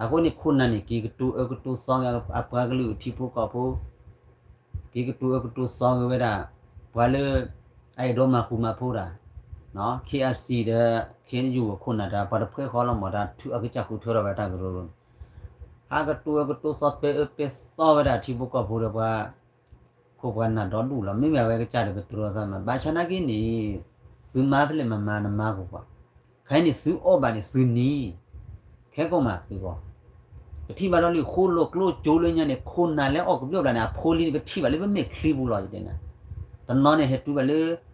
အဃိန့ၣ် ခိၣ်နၢ်န့ၣ် က့ၤကတိၤအၢကတိၤသီဂ့ၤအပှၤကလုာ်ထံဖိကီၢ်ဖိ က့ၤကတိၤအၢကတိၤသီဂ့ၤဝဲဒၣ် ပှၤလၢ အအဲၣ်ဒိးမၤဃူမၤဖိးတၢ်, KIC ဒီး KNU အခိၣ်နၢ်တၢ် ပှၤတဖှဲဃီလီၤမး တၢ်ထုးအကစၢ်ဃုထၢထီၣ်ဝဲတၢ်ကရၢကရိန့ၣ်, ဟးကတိၤအၢကတိၤသီ ပဲအၢပဲသီဝဲဒၣ်ထံဖိကီၢ်ဖိဒီးပှၤ ခိၣ်ပှၤနၢ်ဒီဒူၣ်လီၤ. မ့မ့ၢ်အဝဲကစၢ်ဒီး ပတြီသးမး ဘၣ်ဆၣ်နာ်က့န့ၣ် သုမၤဖဲလဲၣ်မၤမၤနမၤကကွၢ်, ခဲအံၤန့ၣ် သုအီၣ်ဘၣ်န့ၣ် သုနံၤ ခဲကိးမးသုဂီၢ်, ပထံၣ်ဘၣ်ဒီးလံ ဃိၣ်လိာ်ကျိၣ်ကၠိလၢညါန့ၣ် ခိၣ်နၢ်လၢအီၣ်ကဘျီၣ်ဘျီန့ၣ် အဖိလံန့ၣ် ပထံၣ်ဘၣ်လၢပမဲာ်ချံပူၤလီၤ ယတဲနၤ, တနီၤန့ၣ် ဟဲတုၤဘၣ်လၢ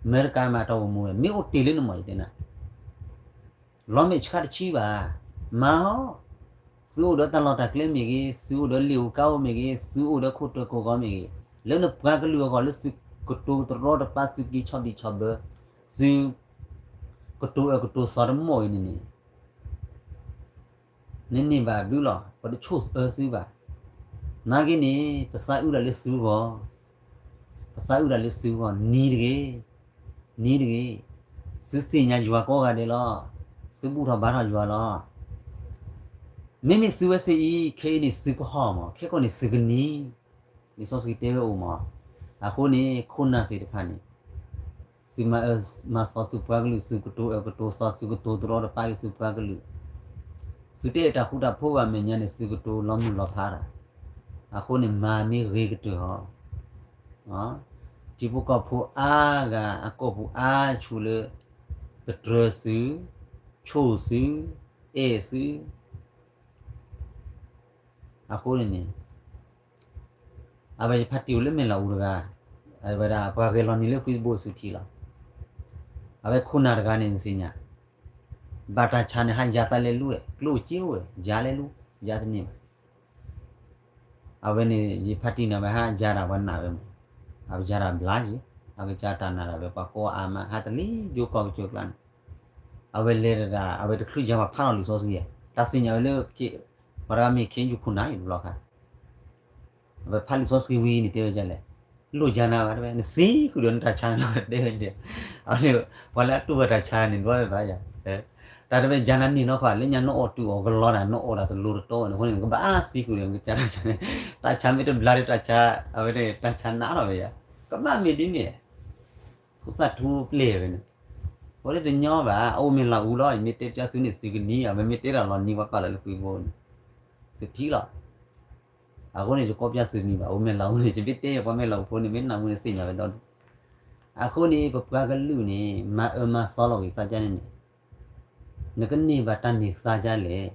အမဲရကၤမး တၢ်အိၣ်မူဝဲ မ့ၢ်အိၣ်တ့ၢ်လၢနမီၢ် ယတဲနၤ, လီၤမဲာ်ဆှးတဆံဘၣ်, မၤဟီ, သုအိၣ်ဒီးတၢ်လီၢ်တၢ်ကျဲမ့ၢ်ဂ့ၤ, သုအိၣ်ဒီးလ့ၣ်ဧိၤကါဧိၤမ့ၢ်ဂ့ၤ, သုအိၣ်ဒီးခိၣ်တၢၢ်ခိၣ်ဂီၤမ့ၢ်ဂ့ၤ, လၢနပှၤကလုာ်အဂီၢ်လၢသုကတိၤတရီတပါ သုက့ၤဆီၣ်ဘံၣ်ဆီၣ်ဘၢ, သု ကတိၤအၢကတိၤသီတမီၢ်အံၤန့ၣ်န့ၣ် နန့ၢ်ဘၣ်ဘျုးလီၤ ပတဆိၣ်အၢသုဘၣ်. နာ်က့န့ၣ် ပသးအုးတၢ်လၢသုဂီၢ်, ပသးအုးတၢ်လၢသုဂီၢ် နံၤတဂ့ၤ, နံၤတဂ့ၤ, သုသ့ၣ်ညါယွၤကိးဂၤဒဲးလီၤ, သုဘူၣ်ထီၣ်ဘါထီၣ်ယွၤလီၤ. မ့မ့ၢ်သုဝဲသ့ၣ်အံၤ ခဲအံၤန့ၣ်သုကဟီၣ်မး ခဲကိးန့ၣ်သုကနံၤ လံာ်စီဆှံတဲဝဲအိၣ်မး. အဃိန့ၣ် ခိၣ်နၢ်သ့ၣ်တဖၣ်န့ၣ် သုမၤအၢမၤသီသုပှၤကလုာ် သုကတိၤအၢကတိၤသီ သုကတိၤတရီတပါက့ၤသုပှၤကလုာ်, သုတအဲၣ်တၢ်ဃူတၢ်ဖိးဘၣ်မဲာ်ညါန့ၣ် သုကတိၤလီၤမုၢ်လီၤဖးတၢ်, အဃိန့ၣ် မၤမ့ၢ်ဂ့ၤကတၢၢ်ဟီ, ထံဖိကီၢ်ဖိအါဂၤ အကီၢ်ပူၤအါဆူၣ်လၢ ပတြၢၤသု, ဆိၣ်သု, အဲၣ်သု အဃိန့ၣ်န့ၣ် အဝဲယဖါတံၢ်အိၣ်လၢမဲာ်လီၤအူတဂၤ, အဝဲဒၣ်ပှၤဂဲၤလီၤနံၤလၢ Facebook စုထံလီၤ. အဝဲခိၣ်နၢ်တဂၤန့ၣ် နသ့ၣ်ညါ, ဘၣ်တၢ်ဆါန့ၣ် ဟးယါသးလဲၤလူၤဝဲ ကျိၣ်စ့အိၣ်ဝဲ ယါလဲၤလူၤ, ယါတန့ၢ်ဘၣ်. အဝဲန့ၣ် ယဖါတံၢ်န့ၣ် အဝဲဟးယါတၢ်ပှၤနာ်ဝဲမး, အဝဲယါတၢ်ဘျါက့ၤ, အကစၢ်တၢ်နာ်တၢ်ဝဲ ပှၤကိးအါမး ဟးတလံၤယိကီၢ်ကစၢၢ်ကျါန့ၣ်, အဝဲလဲၤတဒၣ် အဝဲတချုးယါပှၤဖးလီၤလံာ်စီဆှံယဲၢ်, တၢ်သ့ၣ်ညါဝဲလၢ ပှၤတဂၤမ့ၢ် ခ့ယုၢ်ခိၣ်နၢ်အံၤတဘျီခါ အဝဲဖးလံာ်စီဆှံဝံၤန့ၣ် တဲဝဲဒ်လဲၣ်, လိၣ်ယါနၤဘၣ်တဝဲ နသံဃုာ်ဒီးနတၢ်ဆါန့ၣ်လီၤ တဲဝဲန့ၣ်, အဝဲန့ၣ် ပှၤလၢအတူၢ်ဘၣ်တၢ်ဆါန့ၣ် ဒွဲဝဲဘၣ်ယၤ, တၢ်တဝဲယါနၤန့ၣ်နီၢ်ခီ လၢညါနအိၣ်တုၤအီၤကလီတၢ် နအိၣ်တၢ်တလိၤတတီဝဲန့ၣ် အဃိန့ၣ် နကဘၣ်သံဃုာ်ဒီးနကစၢ်တၢ်ဆါန့ၣ်, တၢ်ဆါမ့ၢ်တဘျါဒီးတၢ်ဆါ, အဝဲန့ၣ် တၢ်ဆါနးထီၣ်ဝဲယၤ, ကဘၣ်မ့ၢ်ဒ်န့ၣ် ဖိသၣ်ထူပျဲၢ်ဝဲန့ၣ်, အဃိန့ၣ်တညီဘၣ်, အအိၣ်မ့ၢ်လီၤအူလီၤ, ယမ့ၢ်တဲပျီသုန့ၣ် သုကနံၤ, အမ့မ့ၢ်တဲတၢ်လီၤနံၤ ပှၤပာ်လီၤလၢ Facebook န့ၣ်, သုထံၣ်လီၤ. အဃိန့ၣ် ယကိးပျီသုမံၤဘၣ်, အိၣ်မ့ၢ်လီၤအူန့ၣ် ယမ့ၢ်တဲပှၤမ့ၢ်လီၤအူဖိန့ၣ် မ့ၢ်နၢ်ဟူန့ၣ်သ့ၣ်ညါဝဲဒီဒူၣ်. အဃိန့ၣ် ပပှၤကလုာ်န့ၣ် မၤအၢမၤသီလီၤဂ့ၤသးဒ်န့ၣ်န့ၣ်, နကန့ၢ်ဘၣ်တၢ်န့ၢ်သါဒ်လဲၣ်.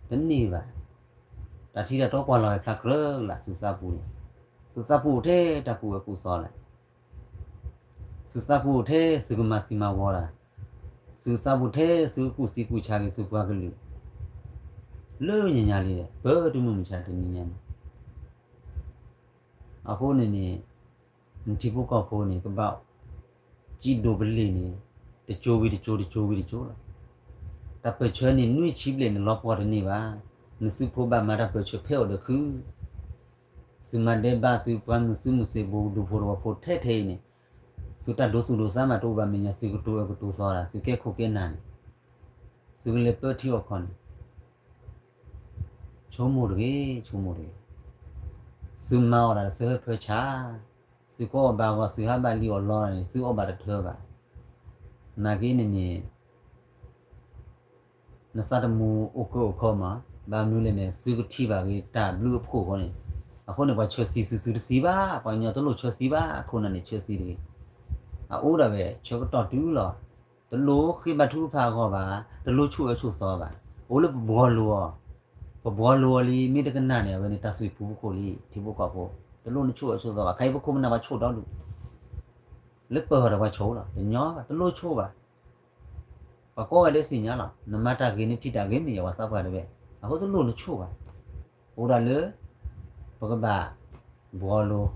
တန့ၢ်ဘၣ်. တၢ်ထံတၢ်တီကွၢ်လီၤဝဲဖျါကြၢးလၢ် သုသးပူၤန့ၣ်, သုသးပူၤထဲတၢ်ကူၣ်အၢကူၣ်သီလဲၣ်. သုသးပူၤထဲသုကမၤသံမၤဝီတၢ်, သုသးပူၤထဲသုကကူၣ်သံကူၣ်ဆါက့ၤသုပှၤကလုာ် လၢညါညါလံ, ပၢတမုၢ်မဆါတနံၤညါန့ၣ်. အဃိန့ၣ်န့ၣ် နထံဖိကီၢ်ဖိန့ၣ် ကဘၣ် စံးဒိးပလံာ်န့ၣ် တကၠိဝံၤတကၠိ တကၠိဝံၤတကၠိလီၤ. တၢ်ပၢၢ်ဆၢန့ၣ် နွံဆံဘျဲၣ်န့ၣ် လီၤပှီၢ်တန့ၢ်ဘၣ်. နသုးဖိဘၣ်မၤတၢ်ပၢၢ်ဆၢဖဲအီၤဒီးခု သုမၤဒဲးဘးသုပှၤမုၢ်သုးမုၢ်သ့ၣ်ဘိးဒူဖိတဝီဖိထဲထဲအံၤန့ၣ်, သုတၢ်ဒိသူၣ်ဒိသးမးတအိၣ်ဘၣ်မဲာ်ညါ သုကတိၤအၢကတိၤသီတၢ် သုကဲခိၣ်ကဲနၢ်န့ၣ်, သုကလဲၤပၢထံအီၣ်ခီန့ၣ်, ဆိကမိၣ်တဂ့ၤ, ဆိကမိၣ်တဂ့ၤ. သုမၤအီၣ်တၢ်ဒီးသုဟၢဖၢဆါ, သုကအီၣ်ဘၣ်ဂီၤ သုဟးဘၣ်လံအီၣ်လီန့ၣ် သုအီၣ်ဘၣ်တထၢဘၣ်. နာ်က့န့ၣ်န့ၣ် နသးတမူအိၣ်ကၢအိၣ်ခီမး, ဘၣ်မနုၤလဲၣ်န့ၣ် သုကထံၣ်ဘၣ်ဂ့ၤတၢ်ဘျုးအဖှိၣ်အဃိန့ၣ်, အဃိန့ၣ် ပှၤဆၢသံသု သုတသံဘၣ်, ပှၤကညီတလိၣ်ဆၢသံဘၣ်, အခိၣ်နၢ်န့ၣ်ဆၢသံတဂ့ၤ. အအိၣ်ဒၣ်ဝဲ ဆၢကတီၢ်တုၤလီၤ, တလိၣ်ဃ့ဘါထုကဖၣ်အဂီၢ်ဘၣ်, တလိၣ်ဆိၣ်အၢဆိၣ်သီဘၣ်, အိၣ်လၢပဘှီလိာ်အီၤ, ပဘှီလိာ်အီၤလံ မ့ၢ်တကနၣ်န့ၣ် အဝဲန့ၣ်တၢ်သွံၣ်ပူၤပခိၣ်လံ, ထံဖိကီၢ်ဖိ, တလိၣ်နဆိၣ်အၢဆိၣ်သီဘၣ်, ခဲအံၤပခိၣ်ပနၢ်ပှၤဆိၣ်ဒီဒူၣ် လၢပၢၤအီၤဒီးပှၤဆိၣ်လီၤ, တညီဘၣ်, တလိၣ်ဆိၣ်ဘၣ်. ပှၤကိးဂၤဒဲးသ့ၣ်ညါလီၤ, နမၤတၢ်ဂ့ၤ နထံၣ်တၢ်ဂ့ၤ မ့ၢ်ယဝၤသးပှၢ်တဝဲ, အဃိတလိၣ်နဆိၣ်ဘၣ်. အိၣ်ဒၣ်လၢ ပကဘၣ် ဘှီလိာ်,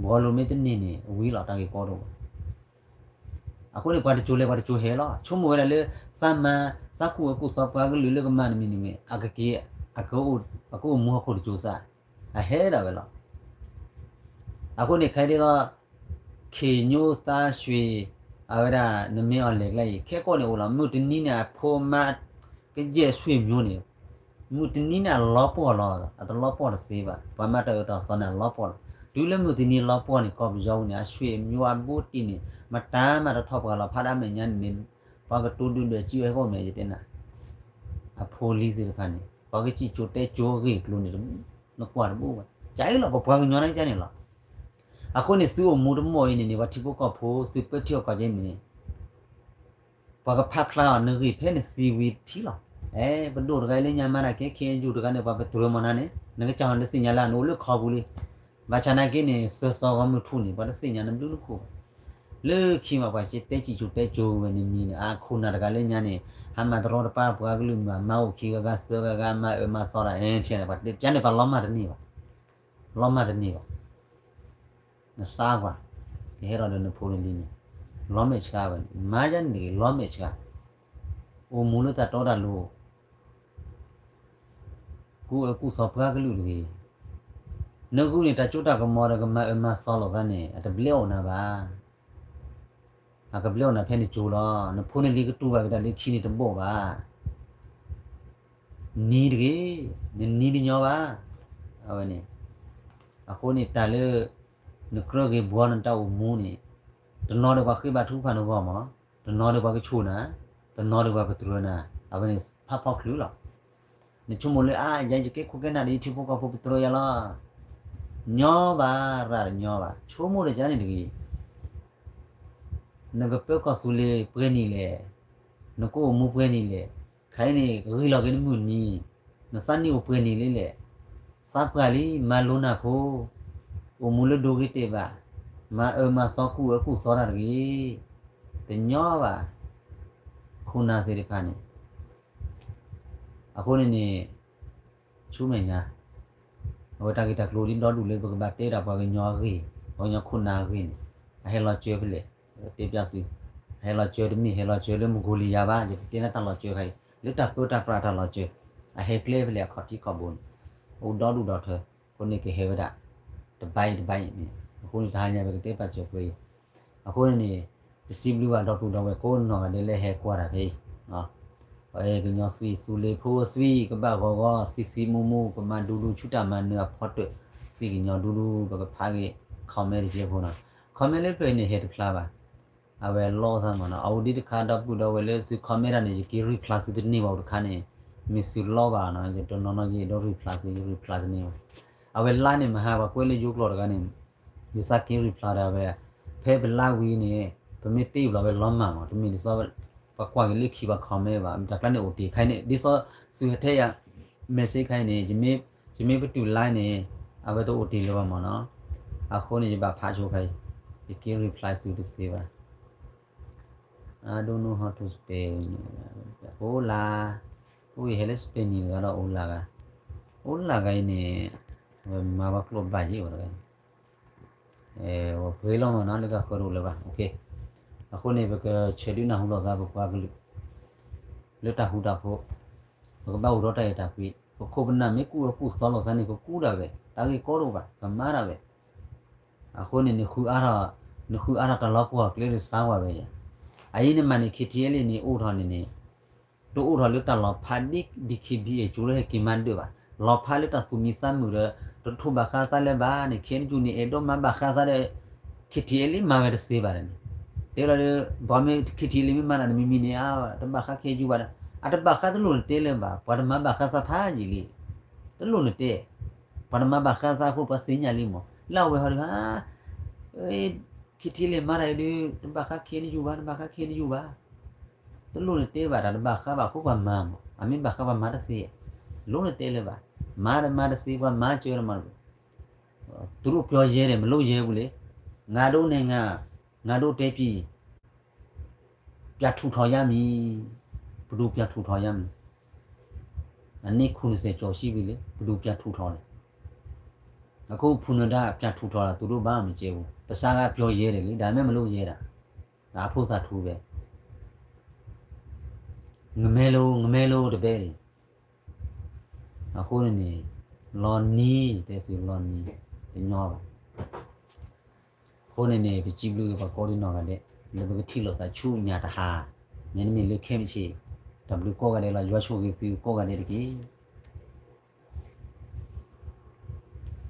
ဘှီလိာ်မ့ၢ်တန့ၢ်န့ၣ် အဝံၤလီၤ တၢ်ဂ့ၢ်ကီတအိၣ်ဘၣ်. အဃိန့ၣ် ပှၤတစိၤလဲၤ ပှၤတစိၤဟဲလီၤ. ဆိကမိၣ်ဝဲဒၣ်လၢ သးမၤ သးကူၣ်အၢကူၣ်သီပှၤကလုာ်လၢကမၤတမံၤန့ၣ်မ့ၢ် အကက့ၤ အကအိၣ်မူဟီၣ်ခိၣ်တစိၤသး, အဟဲဒၣ်ဝဲလီၤ. အဃိန့ၣ် ခဲဒ်သိး ခ့ၣ်ညိသါဆွ့ၣ် အဝဲဒၣ် နမ့ၢ်အီၤလဲၤကျဲအံၤ ခဲကိာ်န့ၣ်အိၣ်လီၤ. မုၢ်တနံၤန့ၣ် အဖိမါ ကယဲၢ်ဆွေမျိုးန့ၣ် မုၢ်တနံၤန့ၣ် အလီၤပှီၢ်လီၤ, အတလီၤပှီၢ်တသ့ဘၣ်. ပှၤမၤတၢ်အၢတၢ်သီန့ၣ် အလီၤပှီၢ်လီၤ. တုၤလၢမုၢ်တနံၤလီၤပှီၢ်န့ၣ် ကီၢ်ပယီၤပူၤန့ၣ် အဆွေမျိုးအဘူးအတံၢ်န့ၣ် မတၤမးတထီၣ်ပှၤလီၤ. ဖးဒၣ်မဲာ်ညါန့ၣ် ပှၤကတိၤဒုၣ်ဒွဲၣ်စံးဝဲဟဲကိးမဲာ်ယတဲနၤ အဖိလံၤသ့ၣ်တဖၣ်န့ၣ် ပှၤကစံၣ်ကၠိၤတဲကၠိၤဂ့ၢ်ကျိၤန့ၣ် နကွၢ်တဘၣ်ဘၣ်. ကၢ်အံၤလီၤ ပပှၤကညီန့ၣ်ကၢ်န့ၣ်လီၤ. အဃိန့ၣ် သုအိၣ်မူတမီၢ်အံၤန့ၣ်န့ၣ် ပှၤထံဖိကီၢ်ဖိ သုပၢထံအီၣ်ကီၢ်ကဲန့ၣ် ပှၤကဖးဖျါအီၤ နဂ့ၢ်ဖဲနသံဝံၤထံလီၤ. အဲ ပဒိၣ်တဂၤလၢညါမၤတၢ်ကဲ ခ့ၣ်အဲၣ်ယူၣ် တဂၤန့ၣ် ပှၤပတြၢၤမနုၤန့ၣ် နကစၢ်ဟီၣ်တသ့ၣ်ညါလၢနအိၣ်လၢခီပူၤလံ. ဘၣ်ဆၣ်နာ်က့န့ၣ် စၢၤစီၤဂီၤမုၢ်ထူၣ်န့ၣ် ပှၤတသ့ၣ်ညါနဘျုးနဖှိၣ်ဘၣ်. လၢခံမး ပှၤစ့တဲစံၣ်ကၠိၤတဲကၠိၤဝဲန့ၣ်မံၤန့ၣ် အခိၣ်နၢ်တဂၤလၢညါန့ၣ် ဟးမၤတရီတပါပှၤကလုာ်မုၢ် အမါအိၣ်ခံဂၤဂၤသၢဂၤဂၤ မၤအၢမၤသီတၢ် အဲ ထံန့ၣ် ပှၤတဲကၢ်န့ၣ် ပှၤလီၤမၢ်တန့ၢ်ဘၣ်. လီၤမၢ်တန့ၢ်ဘၣ်. နသးကွၢ် ကဟဲထီၣ်ဒီးနဖိနလံၤန့ၣ် လီၤမဲာ်ဆှးဝဲန့ၣ် မၤယါန့ၣ်တဂ့ၤ လီၤမဲာ်ဆှး, အိၣ်မူလၢတၢ်တီတၢ်လိၤ ကူၣ်အၢကူၣ်သီပှၤကလုာ်တဂ့ၤ. နဂုာ်န့ၣ် တၢ်စိတၢ်ကမီၤဒီး ကမၤအၢမၤသီလိာ်သးန့ၣ် အတဘျဲအိၣ်နၤဘၣ်. အကဘျဲအိၣ်နၤဖဲနကၠိၤလီၤ. နဖိနလံၤကတူၢ်ဘၣ်က့ၤတၢ်လၢခံန့ၣ်တဘိးဘၣ်. နံၤတဂ့ၤ, နနံၤတညီဘၣ်. အဝဲန့ၣ် အဃိန့ၣ် တၢ်လၢ နကြၢးဂ့ၤဘှီနတၢ်အိၣ်မူန့ၣ် တနီၤဒီးပှၤဃ့ဘါထုကဖၣ်နဂီၢ်မး, တနီၤဒီးပှၤကဆိၣ်နၤ, တနီၤဒီးပှၤပတြၢၤနၤ, အဝဲန့ၣ်ဖးဖီချုးလီၤ. နဆိကမိၣ်လၢ အါ ယၤယကဲခိၣ်ကဲနၢ်ဒီးယထံဖိကီၢ်ဖိပတြၢၤယၤလီၤ. ညီဘၣ် ရၣ်တညီဘၣ်. ဆိကမိၣ်တကၢ်န့ၣ်တဂ့ၤ. နကပၢကီၢ်သူလ့ၤပှဲၤနံၣ်လဲၣ်, နကအိၣ်မူပှဲၤနံၣ်လဲၣ်, ခဲအံၤန့ၣ် ဂံၢ်လီၤက့ၤနမုၢ်နံၤ, နသးနံၣ်အိၣ်ပှဲၤနံၣ်လံလဲၣ်. သးပှၢ်လံ မၤလိနၢ်ဖိ, အိၣ်မူလၢဒိဂ့ၤတဲာ်ဘၣ်, မၤအၢမၤသီကူၣ်အၢကူၣ်သီတၢ်တဂ့ၤ. တညီဘၣ်. ခိၣ်နၢ်သ့ၣ်တဖၣ်န့ၣ် အဃိန့ၣ်န့ၣ် ဆူမဲာ်ညါ အဝဲတၢ်ဂ့ၢ်တၢ်ကျိၤဒ်ဒီဒူၣ်လၢပကဘၣ်တဲဒၣ်ပှၤကညီအဂ့ၢ်, ပှၤကညီခိၣ်နၢ်အဂ့ၢ်န့ၣ် အဟဲလီၤစၢၤဖဲလဲၣ်, တဲပျီသု, အဟဲလီၤစၢၤတမ့ၢ်ဟဲလီၤစၢၤလၢမုၢ်ကိၤလံယၤဘၣ်, ယတတဲနတၢ်လီၤစၢၤခါအံၤ, လၢတၢ်ပၢတၢ်ပြးတၢ်လီၤစၢၤ, အဟဲကျဲဖဲလဲၣ်အခီၣ်ထံးခီၣ်ဘိန့ၣ်, အိၣ်ဒီဒူၣ်ဒီထၢ, အဃိန့ၣ်ကဟဲဝဲဒၣ် တဘၣ်အံၤတဘၣ်အံၤန့ၣ်, အဃိန့ၣ်တဟါညါပကတဲပာ်စၢၤပှဲၤအံၤ အဃိန့ၣ်န့ၣ် တစံးဘျုးဘၣ်ဒီပုၢ်ဒီဝဲၢ်ကိးနီၢ်ဂၤဒဲးလၢဟဲကွၢ်တၢ်ဖဲအံၤ, ကညီသွံၣ်သူလ့ၤဖိသွံၣ် ကဘၣ်ဂီၤဂီၤ သံသံမူမူ ကမၤဒူဒူဆူတၢ်မၤနၢၤအဖီတၢၣ်, သွံၣ်ကညီဒူဒူ ပကဖးက့ၤခ comment တကဲဖိနီၤ, comment လၢဖျၢၣ်အံၤန့ၣ် ဟဲတဖျါဘၣ်, အဝဲလီသးမးနီၤ, အအိၣ်ဒံးတခါဒီပုၢ်ဒီဝဲၢ်လၢသု comment တၢ်န့ၣ် ယက့ၤ reply သုတန့ၢ်ဘၣ်အိၣ်တခါန့ၣ်, မ့ၢ်သုလီဘၣ်နီၤ ယတနီၤနီၤယအဲၣ်ဒိး reply သု ယ reply တန့ၢ်ဘၣ်, အဝဲလါန့ၣ်မဟါပှၤကွဲးလၢယိကျိာ်တဂၤန့ၣ်, ယသးက့ၤ reply ဒီးအဝဲ, ဖဲပလါဝံၤန့ၣ်, ပမ့ၢ်တ့ၢ်ဘျီဝဲလီၤမၢ်မး တမ့ၢ်ဒ်သိး, ပှၤကွၢ်က့ၤလၢခံပှၤ comment ဘၣ်, တၢ်ကျါန့ၣ်အိၣ်တ့ၢ်ခါအံၤန့ၣ် ဒ်သိးသုဟဲထဲယၤ message ခါအံၤန့ၣ်, ယမ့ၢ်ပတုာ် live န့ၣ်, အဝဲတအိၣ်တ့ၢ်လၢၤဘၣ်မးနီၤ, အဃိန့ၣ် ယဘၣ်ဖးဆိခါအံၤ, ယက့ၤ reply သုတသ့ဘၣ်. I don't know how to spell န့ၣ်, အိလၤ, အိၣ်ယဟဲလၢ Spanish တဂၤဒီးအိလၤဂၤ, အိလၤဂၤအံၤန့ၣ်, အဝဲမၤဘၣ်ကျိာ်ဘၣ်ယံၤအိၣ်တဂၤ ပှ့ၤလီၤမးနီၤ လၢကဃၢၤတအိၣ်လၢၤဘၣ်, အဃိန့ၣ် ပကဆဲးဒုးနၢ်ဟူလိာ်သးပပှၤကလုာ် လၢတၢ်ဃူတၢ်ဖိး, ပကဘၣ်အိၣ်ဒီးတၢ်အဲၣ်တၢ်ကွံ, ပခိၣ်ပနၢ်မ့ၢ်ကူၣ်အၢကူၣ်သီလိာ်သးန့ၣ် ကကူၣ်ဒၣ်ဝဲ, တၢ်ဂ့ၢ်ကီတအိၣ်ဘၣ် ကမၤဒၣ်ဝဲ, အဃိန့ၣ် နဃုအါထီၣ်တၢ်လီၤပှီၢ်ကျဲဒီးစါဝဲယၤ, အအံၤနမၤန့ၣ် KTLA န့ၣ်အိၣ်ထီၣ်န့ၣ်န့ၣ် တအိၣ်ထီၣ်လၢတၢ်လီၤဖးဒ် DKBA ကၠိလၢဟဲက့ၤမၤဒၢးဘၣ်, လီၤဖးလၢတၢ်သူၣ်မံသးမုာ်ဒီး တထိးဘၣ်ဃးသးလၢၤဘၣ်န့ၣ် KNU န့ၣ် အဲၣ်ဒိးမၤဘၣ်ဃးသးဒီး KTLA မၤဝဲတသ့ဘၣ်န့ၣ်, တဲလီၤဒီး ပှၤမ့ၢ် KTLA မ့ၢ်မၤတၢ်န့ၣ် မ့မ့ၢ်န့ၣ် တဘၣ်ဃး KNU ဘၣ်ဒီး အတဘၣ်ဃးတလိၣ်နတဲလၢၤဘၣ်, ပှၤတမၤဘၣ်ဃးသးဖးယံာ်လံ, တလိၣ်နတဲ, ပှၤတမၤဘၣ်ဃးသးအဃိ ပှၤသ့ၣ်ညါလံမး, လၢအဝဲဟီဒီး KTLA မၤတၢ်အံၤဒီး တဘၣ်ဃး KNU ဘၣ်, တဘၣ်ဃး KNU ဘၣ်, တလိၣ်နတဲဘၣ် တၢ်တဘၣ်ဃးဘၣ်အဃိပှၤမၤမး, အမ့ၢ်ဘၣ်ဃးပှၤမၤတသ့, လိၣ်နတဲလၢၤဘၣ်, မၤတမၤတသ့ ပှၤမၤစၢၤတမၤတ, သူတို့ပြောရဲတယ် မလုပ်ရဲဘူးလေ, ငါတို့နိုင်ငံ, ငါတို့တိုင်းပြည် ပြန်ထူထောင်ရမည်, ဘယ်သူပြန်ထူထောင်ရမလဲ, အနှစ်ခုနှစ်ဆယ်ကျော်ရှိပြီလေ, ဘယ်သူပြန်ထူထောင်လဲ, အခုဖုန်နဒါပြန်ထူထောင်တာ သူတို့ဘာမှမကြည့်ဘူး, ပစကပြောရဲတယ်လေ, ဒါပေမဲ့မလုပ်ရဲတာ, ဒါအဖို့သာထူပဲ, ငမဲလို့ ငမဲလို့တပဲလေ, အဃိန့ၣ်န့ၣ်, လီၤနံၤ တဲသုလီၤနံၤ, တညီဘၣ်, အဃိန့ၣ်န့ၣ် ပစံးဘျုးပှၤကိးဒံနီၢ်ဂၤဒဲး, လၢပကထံၣ်လိာ်သးဆူညါတဟါ, မ့တမ့ၢ်လၢခဲမုၢ်ဆ့ၣ်, တၢ်ဘျုးကိးဂၤဒဲးလီၤ, ယွၤဆိၣ်ဂ့ၤသုကိးဂၤဒဲးတက့ၢ်.